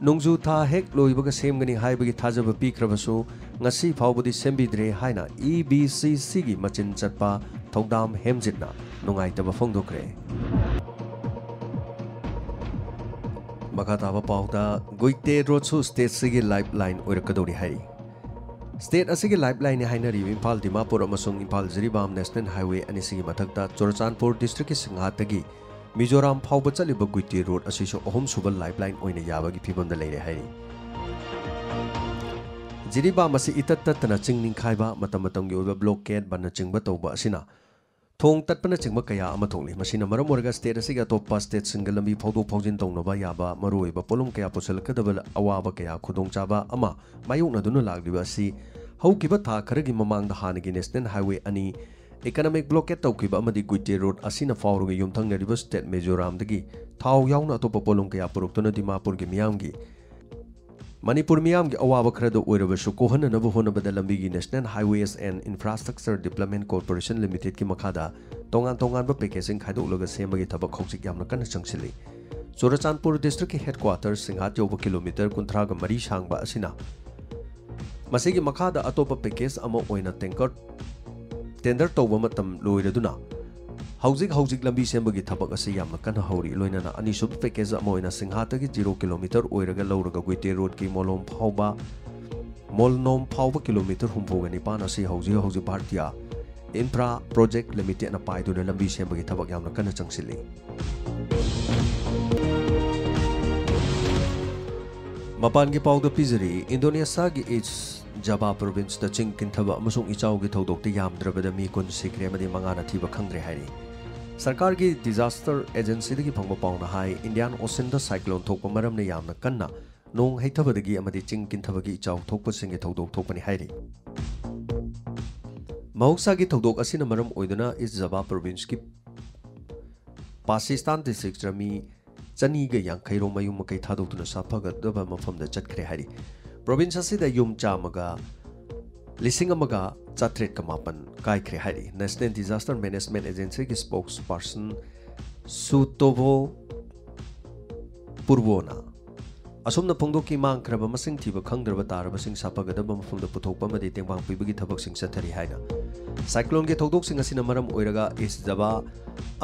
ꯅꯣꯡꯖꯨ ꯊꯥ ꯍꯦꯛ ꯂꯣꯏꯕꯒ ꯁꯦꯝꯒꯅꯤ ꯍꯥꯏꯕꯒꯤ ꯊꯥꯖꯕ ꯄꯤꯈ꯭ꯔꯕꯁꯨ, ꯉꯁꯤ ꯐꯥꯎꯕꯗꯤ ꯁꯦꯝꯕꯤꯗ꯭ꯔꯦ ꯍꯥꯏꯅ ꯏ ꯕꯤ ꯁꯤ ꯁꯤꯒꯤ ꯃꯆꯤꯟ ꯆꯠꯄ ꯊꯧꯗꯥꯝ ꯍꯦꯝꯖꯤꯠꯅ ꯅꯨꯡꯉꯥꯏꯇꯕ ꯐꯣꯡꯗꯣꯛꯈ꯭ꯔꯦ꯫ ꯃꯈꯥ ꯇꯥꯕ ꯄꯥꯎꯗ, ꯒꯨꯏꯇꯦ ꯔꯣꯗꯁꯨ ꯁ꯭ꯇꯦꯠꯁꯤꯒꯤ ꯂꯥꯏꯐ ꯂꯥꯏꯟ ꯑꯣꯏꯔꯛꯀꯗꯧꯔꯤ ꯍꯥꯏꯔꯤ꯫ ꯁ꯭ꯇꯦꯠ ꯑꯁꯤꯒꯤ ꯂꯥꯏꯐ ꯂꯥꯏꯟꯅꯤ ꯍꯥꯏꯅꯔꯤꯕ ꯏꯝꯐꯥꯜ ꯗꯤꯃꯥꯄꯨꯔ ꯑꯃꯁꯨꯡ ꯏꯝꯐꯥꯜ ꯖꯤꯔꯤꯕꯥꯝ ꯅꯦꯁꯅꯦꯜ ꯍꯥꯏꯋꯦ ꯑꯅꯤꯁꯤꯒꯤ ꯃꯊꯛꯇ ꯆꯨꯔꯆꯥꯟꯄꯨꯔ ꯗꯤꯁꯇ꯭ꯔꯤꯛꯀꯤ ꯁꯤꯡꯍꯥꯠꯇꯒꯤ ꯃꯤꯖꯣꯔꯥꯝ ꯐꯥꯎꯕ ꯆꯠꯂꯤꯕ ꯒꯨꯏꯇꯦ ꯔꯣꯗ ꯑꯁꯤꯁꯨ ꯑꯍꯨꯝꯁꯨꯕ ꯂꯥꯏꯐ ꯂꯥꯏꯟ ꯑꯣꯏꯅ ꯌꯥꯕꯒꯤ ꯐꯤꯕꯝꯗ ꯂꯩꯔꯦ ꯍꯥꯏꯔꯤ꯫ ꯖꯤꯔꯤꯕꯥꯝ ꯑꯁꯤ ꯏꯇꯠ ꯇꯠꯇꯅ ꯆꯤꯡ ꯅꯤꯡꯈꯥꯏꯕ, ꯃꯇꯝ ꯃꯇꯝꯒꯤ ꯑꯣꯏꯕ ꯕ꯭ꯂꯣꯀꯦꯠ, ꯕꯟꯅꯆꯤꯡꯕ ꯇꯧꯕ ꯑꯁꯤꯅ ꯊꯣꯡ ꯇꯠꯄꯅꯆꯤꯡꯕ ꯀꯌꯥ ꯑꯃ ꯊꯣꯛꯂꯤ꯫ ꯃꯁꯤꯅ ꯃꯔꯝ ꯑꯣꯏꯔꯒ ꯁ꯭ꯇꯦꯠ ꯑꯁꯤꯒꯤ ꯑꯇꯣꯞꯄ ꯁ꯭ꯇꯦꯠꯁꯤꯡꯒ ꯂꯝꯕꯤ ꯐꯥꯎꯗꯣꯛ ꯐꯥꯎꯖꯤꯟ ꯇꯧꯅꯕ ꯌꯥꯕ ꯃꯔꯨꯑꯣꯏꯕ ꯄꯣꯠꯂꯨꯝ ꯀꯌꯥ ꯄꯨꯁꯤꯜꯂꯛꯀꯗꯕ ꯑꯋꯥꯕ ꯀꯌꯥ ꯈꯨꯗꯣꯡꯆꯥꯕ ꯑꯃ ꯃꯥꯌꯣꯛꯅꯗꯨꯅ ꯂꯥꯛꯂꯤꯕ ꯑꯁꯤ ꯍꯧꯈꯤꯕ ꯊꯥ ꯈꯔꯒꯤ ꯃꯃꯥꯡꯗ ꯍꯥꯟꯅꯒꯤ ꯅꯦꯁꯅꯦꯜ ꯍꯥꯏꯋꯦ ꯑꯅꯤ ꯏꯀꯅꯣꯃꯤꯛ ꯕ꯭ꯂꯣꯀꯦꯠ ꯇꯧꯈꯤꯕ ꯑꯃꯗꯤ ꯒꯨꯏꯇꯦ ꯔꯣꯗ ꯑꯁꯤꯅ ꯐꯥꯎꯔꯒ ꯌꯨꯝꯊꯪꯅꯔꯤꯕ ꯁ꯭ꯇꯦꯠ ꯃꯤꯖꯣꯔꯥꯝꯗꯒꯤ ꯊꯥꯎ ꯌꯥꯎꯅ ꯑꯇꯣꯞꯄ ꯄꯣꯠꯂꯨꯝ ꯀꯌꯥ ꯄꯨꯔꯛꯇꯨꯅ ꯗꯤꯃꯥꯄꯨꯔꯒꯤ ꯃꯤꯌꯥꯝꯒꯤ, ꯃꯅꯤꯄꯨꯔ ꯃꯤꯌꯥꯝꯒꯤ ꯑꯋꯥꯕ ꯈꯔꯗ ꯑꯣꯏꯔꯕꯁꯨ ꯀꯣꯛꯍꯟꯅꯅꯕ ꯍꯣꯠꯅꯕꯗ ꯂꯝꯕꯤꯒꯤ National Highways and Infrastructure Development Corporation Limitedꯀꯤ ꯃꯈꯥꯗ ꯇꯣꯉꯥꯟ ꯇꯣꯉꯥꯟꯕ ꯄꯦꯀꯦꯖꯁꯤꯡ ꯈꯥꯏꯗꯣꯛꯂꯒ ꯁꯦꯝꯕꯒꯤ ꯊꯕꯛ ꯍꯧꯖꯤꯛ ꯌꯥꯝꯅ ꯀꯟꯅ ꯆꯪꯁꯤꯜꯂꯤ꯫ ꯆꯨꯔꯆꯥꯟꯄꯨꯔ ꯗꯤꯁꯇ꯭ꯔꯤꯛꯀꯤ ꯍꯦꯗꯀ꯭ꯋꯥꯇꯔ ꯁꯤꯡꯍꯥꯠ ꯌꯧꯕ ꯀꯤꯂꯣꯃꯤꯇꯔ ꯀꯨꯟꯊ꯭ꯔꯥꯒ ꯃꯔꯤ ꯁꯥꯡꯕ ꯑꯁꯤꯅ ꯃꯁꯤꯒꯤ ꯃꯈꯥꯗ ꯑꯇꯣꯞꯄ ꯄꯦꯀꯦꯖ ꯑꯃ ꯑꯣꯏꯅ ꯇꯦꯡꯀꯔ ꯇꯦꯟꯗꯔ ꯇꯧꯕ ꯃꯇꯝ ꯂꯣꯏꯔꯗꯨꯅ ꯍꯧꯖꯤꯛ ꯍꯧꯖꯤꯛ ꯂꯝꯕꯤ ꯁꯦꯝꯕꯒꯤ ꯊꯕꯛ ꯑꯁꯤ ꯌꯥꯝꯅ ꯀꯟꯅ ꯍꯧꯔꯤ꯫ ꯂꯣꯏꯅꯅ ꯑꯅꯤꯁꯨꯕ ꯄꯦꯀꯦꯖ ꯑꯃ ꯑꯣꯏꯅ ꯁꯤꯡꯍꯥꯠꯇꯒꯤ ꯖꯤꯔꯣ ꯀꯤꯂꯣꯃꯤꯇꯔ ꯑꯣꯏꯔꯒ ꯂꯧꯔꯒ ꯒꯨꯏꯇꯦ ꯔꯣꯗꯀꯤ ꯃꯣꯂꯣꯝ ꯐꯥꯎꯕ, ꯃꯣꯜꯅꯣꯝ ꯐꯥꯎꯕ ꯀꯤꯂꯣꯃꯤꯇꯔ ꯍꯨꯝꯐꯨꯒ ꯅꯤꯄꯥꯟ ꯑꯁꯤ ꯍꯧꯖꯤꯛ ꯍꯧꯖꯤꯛ ꯚꯥꯔꯇꯤꯌꯥ ꯏꯟꯐ꯭ꯔꯥ ꯄ꯭ꯔꯣꯖꯦꯛ ꯂꯤꯃꯤꯇꯦꯗꯅ ꯄꯥꯏꯗꯨꯅ ꯂꯝꯕꯤ ꯁꯦꯝꯕꯒꯤ ꯊꯕꯛ ꯌꯥꯝꯅ ꯀꯟꯅ ꯆꯪꯁꯤꯜꯂꯤ꯫ ꯃꯄꯥꯟꯒꯤ ꯄꯥꯎꯗ ꯄꯤꯖꯔꯤ, ꯏꯟꯗꯣꯅꯦꯁꯤꯌꯥꯒꯤ ꯏꯁ ꯖꯕꯥ ꯄ꯭ꯔꯣꯚꯤꯟꯁꯇ ꯆꯤꯡ ꯀꯤꯟꯊꯕ ꯑꯃꯁꯨꯡ ꯏꯆꯥꯎꯒꯤ ꯊꯧꯗꯣꯛꯇ ꯌꯥꯝꯗ꯭ꯔꯕꯗ ꯃꯤ ꯀꯨꯟ ꯁꯤꯈ꯭ꯔꯦ ꯑꯃꯗꯤ ꯃꯉꯥꯅ ꯊꯤꯕ ꯈꯪꯗ꯭ꯔꯦ ꯍꯥꯏꯔꯤ꯫ ꯁꯔꯀꯥꯔꯒꯤ ꯗꯤꯖꯥꯁꯇꯔ ꯑꯦꯖꯦꯟꯁꯤꯗꯒꯤ ꯐꯪꯕ ꯄꯥꯎꯅ ꯍꯥꯏ, ꯏꯟꯗꯤꯌꯥꯟ ꯑꯣꯁꯤꯟꯗ ꯁꯥꯏꯀ꯭ꯂꯣꯟ ꯊꯣꯛꯄ ꯃꯔꯝꯅ ꯌꯥꯝꯅ ꯀꯟꯅ ꯅꯣꯡ ꯍꯩꯊꯕꯗꯒꯤ ꯑꯃꯗꯤ ꯆꯤꯡ ꯀꯤꯟꯊꯕꯒꯤ ꯏꯆꯥꯎ ꯊꯣꯛꯄꯁꯤꯡꯒꯤ ꯊꯧꯗꯣꯛ ꯊꯣꯛꯄꯅꯤ ꯍꯥꯏꯔꯤ꯫ ꯃꯍꯧꯁꯥꯒꯤ ꯊꯧꯗꯣꯛ ꯑꯁꯤꯅ ꯃꯔꯝ ꯑꯣꯏꯗꯨꯅ ꯏꯁ ꯖꯕꯥ ꯄ꯭ꯔꯣꯚꯤꯟꯁꯀꯤ ꯄꯥꯁꯤꯁꯇꯥꯟ ꯗꯤꯁꯇ꯭ꯔꯤꯛꯇ ꯃꯤ ꯆꯅꯤꯒ ꯌꯥꯡꯈꯩ ꯔꯣꯝ ꯃꯌꯨꯝ ꯃꯀꯩ ꯊꯥꯗꯣꯛꯇꯨꯅ ꯁꯥꯐꯒꯗꯕ ꯃꯐꯝꯗ ꯆꯠꯈ꯭ꯔꯦ ꯍꯥꯏꯔꯤ꯫ ꯄ꯭ꯔꯣꯚꯤꯟꯁ ꯑꯁꯤꯗ ꯌꯨꯝ ꯆꯥꯝꯃꯒ ꯂꯤꯁꯤꯡ ꯑꯃꯒ ꯆꯥꯇ꯭ꯔꯦꯠꯀ ꯃꯥꯄꯟ ꯀꯥꯏꯈ꯭ꯔꯦ ꯍꯥꯏꯔꯤ꯫ ꯅꯦꯁꯅꯦꯜ ꯗꯤꯖꯥꯁꯇꯔ ꯃꯦꯅꯦꯖꯃꯦꯟꯠ ꯑꯦꯖꯦꯟꯁꯤꯒꯤ ꯁ꯭ꯄꯣꯛꯁ ꯄꯥꯔꯁꯟ ꯁꯨꯇꯣꯚꯣ ꯄꯨꯔꯕꯣꯅ ꯑꯁꯨꯝꯅ ꯐꯣꯡꯗꯣꯛꯈꯤ, ꯃꯥꯡꯈ꯭ꯔꯕ ꯃꯁꯤꯡ ꯊꯤꯕ ꯈꯪꯗ꯭ꯔꯕ ꯇꯥꯔꯕꯁꯤꯡ ꯁꯥꯐꯒꯗꯕ ꯃꯐꯝꯗ ꯄꯨꯊꯣꯛꯄ ꯑꯃꯗꯤ ꯇꯦꯡꯕꯥꯡ ꯄꯤꯕꯒꯤ ꯊꯕꯛꯁꯤꯡ ꯆꯠꯊꯔꯤ ꯍꯥꯏꯅ꯫ ꯁꯥꯏꯀ꯭ꯂꯣꯟꯒꯤ ꯊꯧꯗꯣꯛꯁꯤꯡ ꯑꯁꯤꯅ ꯃꯔꯝ ꯑꯣꯏꯔꯒ ꯏꯁ ꯖꯕꯥ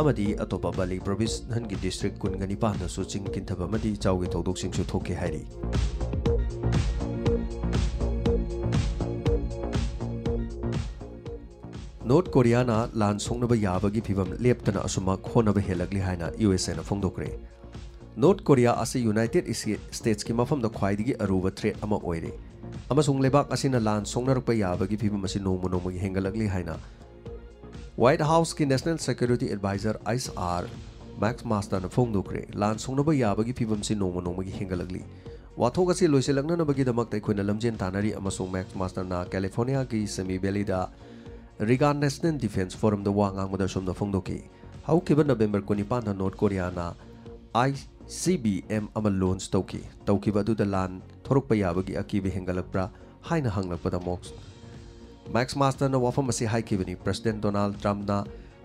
ꯑꯃꯗꯤ ꯑꯇꯣꯞꯄ ꯕꯥꯂꯤ ꯄ꯭ꯔꯣꯚꯤꯟꯁꯟꯒꯤ ꯗꯤꯁꯇ꯭ꯔꯤꯛ ꯀꯨꯟꯒ ꯅꯤꯄꯥꯟꯗꯁꯨ ꯆꯤꯡ ꯀꯤꯟꯊꯕ ꯑꯃꯗꯤ ꯏꯆꯥꯎꯒꯤ ꯊꯧꯗꯣꯛꯁꯤꯡꯁꯨ ꯊꯣꯛꯈꯤ ꯍꯥꯏꯔꯤ꯫ ꯅꯣꯔꯠ ꯀꯣꯔꯤꯌꯥꯅ ꯂꯥꯟ ꯁꯣꯛꯅꯕ ꯌꯥꯕꯒꯤ ꯐꯤꯚꯝ ꯂꯦꯞꯇꯅ ꯑꯁꯨꯃꯛ ꯍꯣꯠꯅꯕ ꯍꯦꯜꯂꯛꯂꯤ ꯍꯥꯏꯅ ꯌꯨ ꯑꯦꯁ ꯑꯦꯅ ꯐꯣꯡꯗꯣꯛꯈ꯭ꯔꯦ꯫ ꯅꯣꯔꯠ ꯀꯣꯔꯤꯌꯥ ꯑꯁꯤ ꯌꯨꯅꯥꯏꯇꯦꯗ ꯏꯁꯇꯦ-, ꯁ꯭ꯇꯦꯠꯁꯀꯤ ꯃꯐꯝꯗ ꯈ꯭ꯋꯥꯏꯗꯒꯤ ꯑꯔꯨꯕ ꯊ꯭ꯔꯦꯠ ꯑꯃ ꯑꯣꯏꯔꯦ ꯑꯃꯁꯨꯡ ꯂꯩꯕꯥꯛ ꯑꯁꯤꯅ ꯂꯥꯟ ꯁꯣꯛꯅꯔꯛꯄ ꯌꯥꯕꯒꯤ ꯐꯤꯚꯝ ꯑꯁꯤ ꯅꯣꯡꯃ ꯅꯣꯡꯃꯒꯤ ꯍꯦꯟꯒꯠꯂꯛꯂꯤ ꯍꯥꯏꯅ ꯋꯥꯏꯠ ꯍꯥꯎꯁꯀꯤ national security adviser H R ꯃꯦꯛꯁ ꯃꯥꯁꯇꯔꯅ ꯐꯣꯡꯗꯣꯛꯈ꯭ꯔꯦ꯫ ꯂꯥꯟ ꯁꯣꯛꯅꯕ ꯌꯥꯕꯒꯤ ꯐꯤꯚꯝꯁꯤ ꯅꯣꯡꯃ ꯅꯣꯡꯃꯒꯤ ꯍꯦꯟꯒꯠꯂꯛꯂꯤ꯫ ꯋꯥꯊꯣꯛ ꯑꯁꯤ ꯂꯣꯏꯁꯤꯜꯂꯛꯅꯅꯕꯒꯤꯗꯃꯛꯇ ꯑꯩꯈꯣꯏꯅ ꯂꯝꯖꯦꯟ ꯇꯥꯟꯅꯔꯤ ꯑꯃꯁꯨꯡ ꯃꯦꯛꯁ ꯃꯥꯁꯇꯔꯅ ꯀꯦꯂꯤꯐꯣꯔꯅꯤꯌꯥꯒꯤ ꯁꯦꯃꯤ ꯚꯦꯂꯤꯗ ꯔꯤꯒꯥꯟ ꯅꯦꯁꯅꯦꯜ ꯗꯤꯐꯦꯟꯁ ꯐꯣꯔꯝꯗ ꯋꯥ ꯉꯥꯡꯕꯗ ꯑꯁꯨꯝꯅ ꯐꯣꯡꯗꯣꯛꯈꯤ, ꯍꯧꯈꯤꯕ November ꯀꯨꯟꯅꯤꯄꯥꯟꯗ north ꯀꯣꯔꯤꯌꯥꯅ I C B M ꯑꯃ ꯂꯣꯟꯆ ꯇꯧꯈꯤ꯫ ꯇꯧꯈꯤꯕ ꯑꯗꯨꯗ ꯂꯥꯟ ꯊꯣꯔꯛꯄ ꯌꯥꯕꯒꯤ ꯑꯀꯤꯕ ꯍꯦꯟꯒꯠꯂꯛꯄ꯭ꯔꯥ ꯍꯥꯏꯅ ꯍꯪꯂꯛꯄꯗ ꯃꯣꯛꯁ-, ꯃꯦꯛꯁ ꯃꯥꯁꯇꯔꯅ ꯋꯥꯐꯝ ꯑꯁꯤ ꯍꯥꯏꯈꯤꯕꯅꯤ꯫ ꯄ꯭ꯔꯦꯁꯤꯗꯦꯟꯠ ꯗꯣꯅꯥꯜꯗ ꯇ꯭ꯔꯝꯞꯅ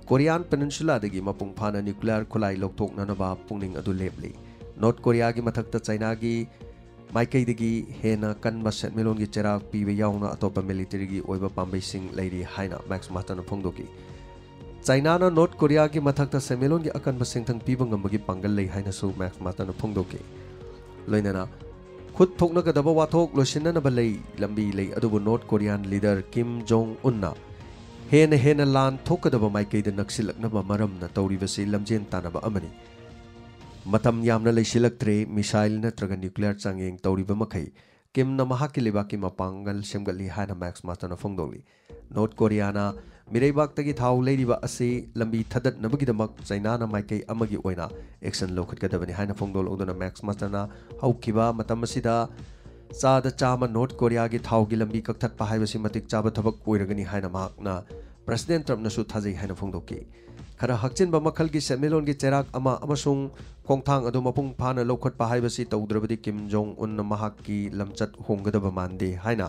ꯀꯣꯔꯤꯌꯥꯟ ꯄꯦꯅꯤꯟꯁꯨꯂꯥꯗꯒꯤ ꯃꯄꯨꯡ ꯐꯥꯅ ꯅ꯭ꯌꯨꯀ꯭ꯂꯤꯌꯔ ꯈꯨꯠꯂꯥꯏ ꯂꯧꯊꯣꯛꯅꯅꯕ ꯄꯨꯛꯅꯤꯡ ꯑꯗꯨ ꯂꯦꯞꯂꯤ꯫ ꯅꯣꯔꯠ ꯀꯣꯔꯤꯌꯥꯒꯤ ꯃꯊꯛꯇ ꯆꯥꯏꯅꯥꯒꯤ ꯃꯥꯏꯀꯩꯗꯒꯤ ꯍꯦꯟꯅ ꯀꯟꯕ ꯁꯦꯟꯃꯤꯠꯂꯣꯟꯒꯤ ꯆꯩꯔꯥꯛ ꯄꯤꯕ ꯌꯥꯎꯅ ꯑꯇꯣꯞꯄ ꯃꯤꯂꯤꯇꯔꯤꯒꯤ ꯑꯣꯏꯕ ꯄꯥꯝꯕꯩꯁꯤꯡ ꯂꯩꯔꯤ ꯍꯥꯏꯅ ꯃꯦꯛꯁ ꯃꯥꯁꯇꯔꯅ ꯐꯣꯡꯗꯣꯛꯈꯤ꯫ ꯆꯥꯏꯅꯥꯅ ꯅꯣꯔꯠ ꯀꯣꯔꯤꯌꯥꯒꯤ ꯃꯊꯛꯇ ꯁꯦꯟꯃꯤꯠꯂꯣꯟꯒꯤ ꯑꯀꯟꯕ ꯁꯦꯟꯊꯪ ꯄꯤꯕ ꯉꯝꯕꯒꯤ ꯄꯥꯡꯒꯜ ꯂꯩ ꯍꯥꯏꯅꯁꯨ ꯃꯦꯛꯁ ꯃꯥꯁꯇꯔꯅ ꯐꯣꯡꯗꯣꯛꯈꯤ꯫ ꯂꯣꯏꯅꯅ ꯈꯨꯠ ꯊꯣꯛꯅꯒꯗꯕ ꯋꯥꯊꯣꯛ ꯂꯣꯏꯁꯤꯟꯅꯅꯕ ꯂꯩ, ꯂꯝꯕꯤ ꯂꯩ, ꯑꯗꯨꯕꯨ ꯅꯣꯔꯠ ꯀꯣꯔꯤꯌꯥꯟ ꯂꯤꯗꯔ ꯀꯤꯝ ꯖꯣꯡ ꯎꯟꯅ ꯍꯦꯟꯅ ꯍꯦꯟꯅ ꯂꯥꯟ ꯊꯣꯛꯀꯗꯕ ꯃꯥꯏꯀꯩꯗ ꯅꯛꯁꯤꯜꯂꯛꯅꯕ ꯃꯔꯝꯅ ꯇꯧꯔꯤꯕꯁꯤ ꯂꯝꯖꯦꯟ ꯇꯥꯟꯅꯕ ꯑꯃꯅꯤ꯫ ꯃꯇꯝ ꯌꯥꯝꯅ ꯂꯩꯁꯤꯜꯂꯛꯇ꯭ꯔꯦ, ꯃꯤꯁꯥꯏꯜ ꯅꯠꯇ꯭ꯔꯒ ꯅ꯭ꯌꯨꯀ꯭ꯂꯤꯌꯔ ꯆꯥꯡꯌꯦꯡ ꯇꯧꯔꯤꯕ ꯃꯈꯩ ꯀꯤꯝꯅ ꯃꯍꯥꯛꯀꯤ ꯂꯩꯕꯥꯛꯀꯤ ꯃꯄꯥꯡꯒꯜ ꯁꯦꯝꯒꯠꯂꯤ ꯍꯥꯏꯅ ꯃꯦꯛꯁ ꯃꯥꯁꯇꯔꯅ ꯐꯣꯡꯗꯣꯛꯂꯤ꯫ ꯅꯣꯔꯠ ꯀꯣꯔꯤꯌꯥꯅ ꯃꯤꯔꯩꯕꯥꯛꯇꯒꯤ ꯊꯥꯎ ꯂꯩꯔꯤꯕ ꯑꯁꯤ ꯂꯝꯕꯤ ꯊꯥꯗꯠꯅꯕꯒꯤꯗꯃꯛ ꯆꯥꯏꯅꯥꯅ ꯃꯥꯏꯀꯩ ꯑꯃꯒꯤ ꯑꯣꯏꯅ ꯑꯦꯛꯁꯟ ꯂꯧꯈꯠꯀꯗꯕꯅꯤ ꯍꯥꯏꯅ ꯐꯣꯡꯗꯣꯛꯂꯗꯨꯅ ꯃꯦꯛꯁ ꯃꯥꯁꯇꯔꯅ ꯍꯧꯈꯤꯕ ꯃꯇꯝ ꯑꯁꯤꯗ ꯆꯥꯗ ꯆꯥꯝꯃ ꯅꯣꯔꯠ ꯀꯣꯔꯤꯌꯥꯒꯤ ꯊꯥꯎꯒꯤ ꯂꯝꯕꯤ ꯀꯛꯊꯠꯄ ꯍꯥꯏꯕꯁꯤ ꯃꯇꯤꯛ ꯆꯥꯕ ꯊꯕꯛ ꯑꯣꯏꯔꯒꯅꯤ ꯍꯥꯏꯅ ꯃꯍꯥꯛꯅ ꯄ꯭ꯔꯁꯤꯗꯦꯟ ꯇ꯭ꯔꯝꯞꯅꯁꯨ ꯊꯥꯖꯩ ꯍꯥꯏꯅ ꯐꯣꯡꯗꯣꯛꯈꯤ꯫ ꯈꯔ ꯍꯛꯆꯤꯟꯕ ꯃꯈꯜꯒꯤ ꯁꯦꯟꯃꯤꯠꯂꯣꯟꯒꯤ ꯆꯩꯔꯥꯛ ꯑꯃ ꯑꯃꯁꯨꯡ ꯈꯣꯡꯊꯥꯡ ꯑꯗꯨ ꯃꯄꯨꯡ ꯐꯥꯅ ꯂꯧꯈꯠꯄ ꯍꯥꯏꯕꯁꯤ ꯇꯧꯗ꯭ꯔꯕꯗꯤ ꯀꯤꯝ ꯖꯣꯡ ꯎꯟꯅ ꯃꯍꯥꯛꯀꯤ ꯂꯝꯆꯠ ꯍꯣꯡꯒꯗꯕ ꯃꯥꯟꯗꯦ ꯍꯥꯏꯅ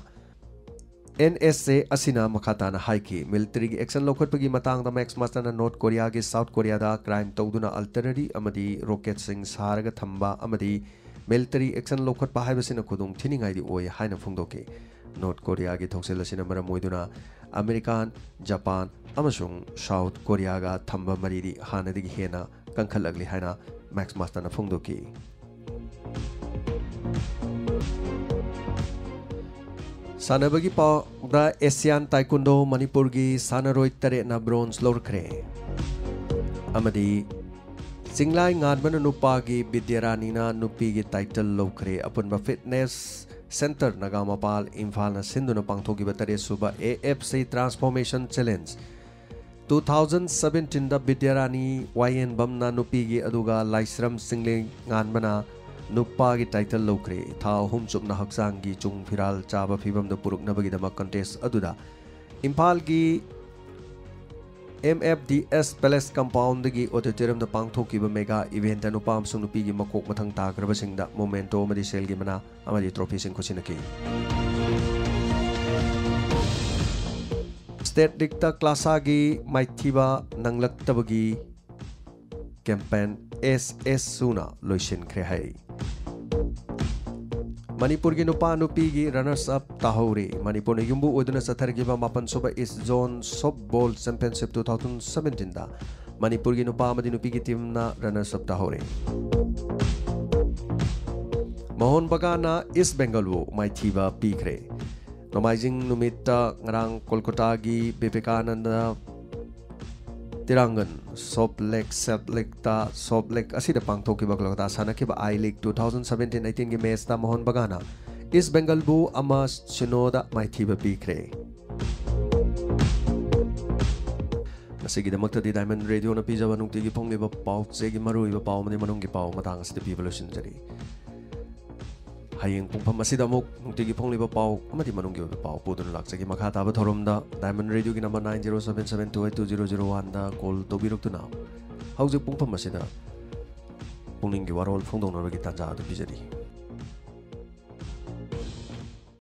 ꯑꯦꯟ ꯑꯦꯁ ꯑꯦ ꯑꯁꯤꯅ ꯃꯈꯥ ꯇꯥꯅ ꯍꯥꯏꯈꯤ꯫ ꯃꯤꯂꯤꯇꯔꯤꯒꯤ ꯑꯦꯛꯁꯟ ꯂꯧꯈꯠꯄꯒꯤ ꯃꯇꯥꯡꯗ ꯃꯦꯛꯁ ꯃꯥꯁꯇꯔꯅ ꯅꯣꯔꯠ ꯀꯣꯔꯤꯌꯥꯒꯤ ꯁꯥꯎꯠ ꯀꯣꯔꯤꯌꯥꯗ ꯀ꯭ꯔꯥꯏꯝ ꯇꯧꯗꯨꯅ ꯑꯜꯇꯔꯅꯔꯤ ꯑꯃꯗꯤ ꯔꯣꯀꯦꯠꯁꯤꯡ ꯁꯥꯔꯒ ꯊꯝꯕ ꯑꯃꯗꯤ ꯃꯤꯂꯤꯇꯔꯤ ꯑꯦꯛꯁꯟ ꯂꯧꯈꯠꯄ ꯍꯥꯏꯕꯁꯤꯅ ꯈꯨꯗꯣꯡ ꯊꯤꯅꯤꯡꯉꯥꯏꯗꯤ ꯑꯣꯏ ꯍꯥꯏꯅ ꯐꯣꯡꯗꯣꯛꯈꯤ꯫ ꯅꯣꯔꯠ ꯀꯣꯔꯤꯌꯥꯒꯤ ꯊꯧꯁꯤꯜ ꯑꯁꯤꯅ ꯃꯔꯝ ꯑꯣꯏꯗꯨꯅ ꯑꯃꯦꯔꯤꯀꯥꯟ, ꯖꯄꯥꯟ ꯑꯃꯁꯨꯡ ꯁꯥꯎꯠ ꯀꯣꯔꯤꯌꯥꯒ ꯊꯝꯕ ꯃꯔꯤꯗꯤ ꯍꯥꯟꯅꯗꯒꯤ ꯍꯦꯟꯅ ꯀꯟꯈꯠꯂꯛꯂꯤ ꯍꯥꯏꯅ ꯃꯦꯛꯁ ꯃꯥꯁꯇꯔꯅ ꯐꯣꯡꯗꯣꯛꯈꯤ꯫ ꯁꯥꯟꯅꯕꯒꯤ ꯄꯥꯎꯗ ꯑꯦꯁꯤꯌꯥꯟ ꯇꯥꯏꯀꯨꯟꯗꯣ ꯃꯅꯤꯄꯨꯔꯒꯤ ꯁꯥꯟꯅꯔꯣꯏ ꯇꯔꯦꯠꯅ ꯕ꯭ꯔꯣꯟꯖ ꯂꯧꯔꯛꯈ꯭ꯔꯦ꯫ ꯑꯃꯗꯤ ꯆꯤꯡꯂꯥꯏ ꯉꯥꯟꯕꯅ ꯅꯨꯄꯥꯒꯤ, ꯕꯤꯗ꯭ꯌꯥꯔꯥꯅꯤꯅ ꯅꯨꯄꯤꯒꯤ ꯇꯥꯏꯇꯜ ꯂꯧꯈ꯭ꯔꯦ꯫ ꯑꯄꯨꯟꯕ ꯐꯤꯠꯅꯦꯁ ꯁꯦꯟꯇꯔ ꯅꯒꯥꯃꯄꯥꯜ ꯏꯝꯐꯥꯜꯅ ꯁꯤꯟꯗꯨꯅ ꯄꯥꯡꯊꯣꯛꯈꯤꯕ ꯇꯔꯦꯠ ꯁꯨꯕ A F C transformation challenge two thousand ꯁꯕꯦꯟꯇꯤꯟꯗ ꯕꯤꯗ꯭ꯌꯥꯔꯥꯅꯤ ꯋꯥꯌꯦꯟꯕꯝꯅ ꯅꯨꯄꯤꯒꯤ, ꯑꯗꯨꯒ ꯂꯥꯏꯁ꯭ꯔꯝ ꯆꯤꯡꯂꯦꯟ ꯉꯥꯟꯕꯅ ꯅꯨꯄꯥꯒꯤ ꯇꯥꯏꯇꯜ ꯂꯧꯈ꯭ꯔꯦ꯫ ꯊꯥ ꯑꯍꯨꯝ ꯆꯨꯞꯅ ꯍꯛꯆꯥꯡꯒꯤ ꯆꯨꯡ ꯐꯤꯔꯥꯜ ꯆꯥꯕ ꯐꯤꯕꯝꯗ ꯄꯨꯔꯛꯅꯕꯒꯤꯗꯃꯛ ꯀꯟꯇꯦꯁ ꯑꯗꯨꯗ ꯏꯝꯐꯥꯜꯒꯤ M F D S palace ꯀꯝꯄꯥꯎꯟꯗꯒꯤ ꯑꯣꯗꯤꯇꯣꯔꯤꯌꯝꯗ ꯄꯥꯡꯊꯣꯛꯈꯤꯕ ꯃꯦꯒꯥ ꯏꯚꯦꯟꯠꯇ ꯅꯨꯄꯥ ꯑꯃꯁꯨꯡ ꯅꯨꯄꯤꯒꯤ ꯃꯀꯣꯛ ꯃꯊꯪ ꯇꯥꯈ꯭ꯔꯕꯁꯤꯡꯗ ꯃꯣꯃꯦꯟꯇꯣ ꯑꯃꯗꯤ ꯁꯦꯜꯒꯤ ꯃꯅꯥ ꯑꯃꯗꯤ ꯇ꯭ꯔꯣꯐꯤꯁꯤꯡ ꯈꯨꯠꯁꯤꯟꯅꯈꯤ꯫ ꯁ꯭ꯇꯦꯠ ꯂꯤꯛꯇ ꯀ꯭ꯂꯥꯁꯥꯒꯤ ꯃꯥꯏꯊꯤꯕ ꯅꯪꯂꯛꯇꯕꯒꯤ ꯀꯦꯝꯄꯦꯟ ꯑꯦꯁ ꯑꯦꯁ ꯁꯨꯅ ꯂꯣꯏꯁꯤꯟꯈ꯭ꯔꯦ ꯍꯥꯏ꯫ ꯃꯅꯤꯄꯨꯔꯒꯤ ꯅꯨꯄꯥ ꯅꯨꯄꯤꯒꯤ ꯔꯅꯔꯁ ꯑꯞ ꯇꯥꯍꯧꯔꯤ꯫ ꯃꯅꯤꯄꯨꯔꯅ ꯌꯨꯝꯕꯨ ꯑꯣꯏꯗꯨꯅ ꯆꯠꯊꯔꯛꯈꯤꯕ ꯃꯥꯄꯟ ꯁꯨꯕ ꯏꯁ ꯖꯣꯟ ꯁꯣꯞ ꯕꯣꯜ ꯆꯦꯝꯄꯤꯌꯟꯁꯤꯞ ꯇꯨ ꯊꯥꯎꯖꯟ ꯁꯕꯦꯟꯇꯤꯟꯗ ꯃꯅꯤꯄꯨꯔꯒꯤ ꯅꯨꯄꯥ ꯑꯃꯗꯤ ꯅꯨꯄꯤꯒꯤ ꯇꯤꯝꯅ ꯔꯅꯔꯁ ꯑꯞ ꯇꯥꯍꯧꯔꯤ꯫ ꯃꯣꯍꯟ ꯕꯒꯥꯟꯅ ꯏꯁ ꯕꯦꯡꯒꯜꯕꯨ ꯃꯥꯏꯊꯤꯕ ꯄꯤꯈ꯭ꯔꯦ꯫ ꯅꯣꯡꯃꯥꯏꯖꯤꯡ ꯅꯨꯃꯤꯠꯇ ꯉꯔꯥꯡ ꯀꯣꯜꯀꯇꯥꯒꯤ ꯕꯤꯕꯦꯀꯥꯅꯟꯗ ꯇꯤꯔꯥꯡꯒꯟ ꯁꯣꯞ ꯂꯦꯛ, ꯁꯦꯞ ꯂꯦꯛꯇ, ꯁꯣꯞ ꯂꯦꯛ ꯑꯁꯤꯗ ꯄꯥꯡꯊꯣꯛꯈꯤꯕ ꯀꯣꯜꯀꯇꯥ ꯁꯥꯟꯅꯈꯤꯕ I league two thousand seventeen ꯑꯩꯇꯤꯟꯒꯤ ꯃꯦꯆꯇ ꯃꯣꯍꯟ ꯕꯒꯥꯟꯅ ꯏꯁ ꯕꯦꯡꯒꯜꯕꯨ ꯑꯃ ꯁꯤꯅꯣꯗ ꯃꯥꯏꯊꯤꯕ ꯄꯤꯈ꯭ꯔꯦ꯫ ꯉꯁꯤꯒꯤꯗꯃꯛꯇꯗꯤ ꯗꯥꯏꯃꯟ ꯔꯦꯗꯤꯑꯣꯅ ꯄꯤꯖꯕ ꯅꯨꯡꯇꯤꯒꯤ ꯐꯣꯡꯂꯤꯕ ꯄꯥꯎ ꯆꯦꯒꯤ ꯃꯔꯨꯑꯣꯏꯕ ꯄꯥꯎ ꯑꯃꯗꯤ ꯃꯅꯨꯡꯒꯤ ꯄꯥꯎ ꯃꯇꯥꯡ ꯑꯁꯤꯗ ꯄꯤꯕ ꯂꯣꯏꯁꯤꯟꯖꯔꯤ꯫ ꯍꯌꯦꯡ ꯄꯨꯡꯐꯝ ꯑꯁꯤꯗ ꯑꯃꯨꯛ ꯅꯨꯡꯇꯤꯒꯤ ꯐꯣꯡꯂꯤꯕ ꯄꯥꯎ ꯑꯃꯗꯤ ꯃꯅꯨꯡꯒꯤ ꯑꯣꯏꯕ ꯄꯥꯎ ꯄꯨꯗꯨꯅ ꯂꯥꯛꯆꯒꯦ꯫ ꯃꯈꯥ ꯇꯥꯕ ꯊꯧꯔꯝꯗ ꯗꯥꯏꯃꯟ ꯔꯦꯗꯤꯑꯣꯒꯤ number nine zero seven seven two eight two zero zero ꯋꯥꯟꯗ ꯀꯣꯜ ꯇꯧꯕꯤꯔꯛꯇꯨꯅ ꯍꯧꯖꯤꯛ ꯄꯨꯡꯐꯝ ꯑꯁꯤꯗ ꯄꯨꯛꯅꯤꯡꯒꯤ ꯋꯥꯔꯣꯜ ꯐꯣꯡꯗꯣꯛꯅꯕꯒꯤ ꯇꯥꯟꯖꯥ ꯑꯗꯨ ꯄꯤꯖꯔꯤ꯫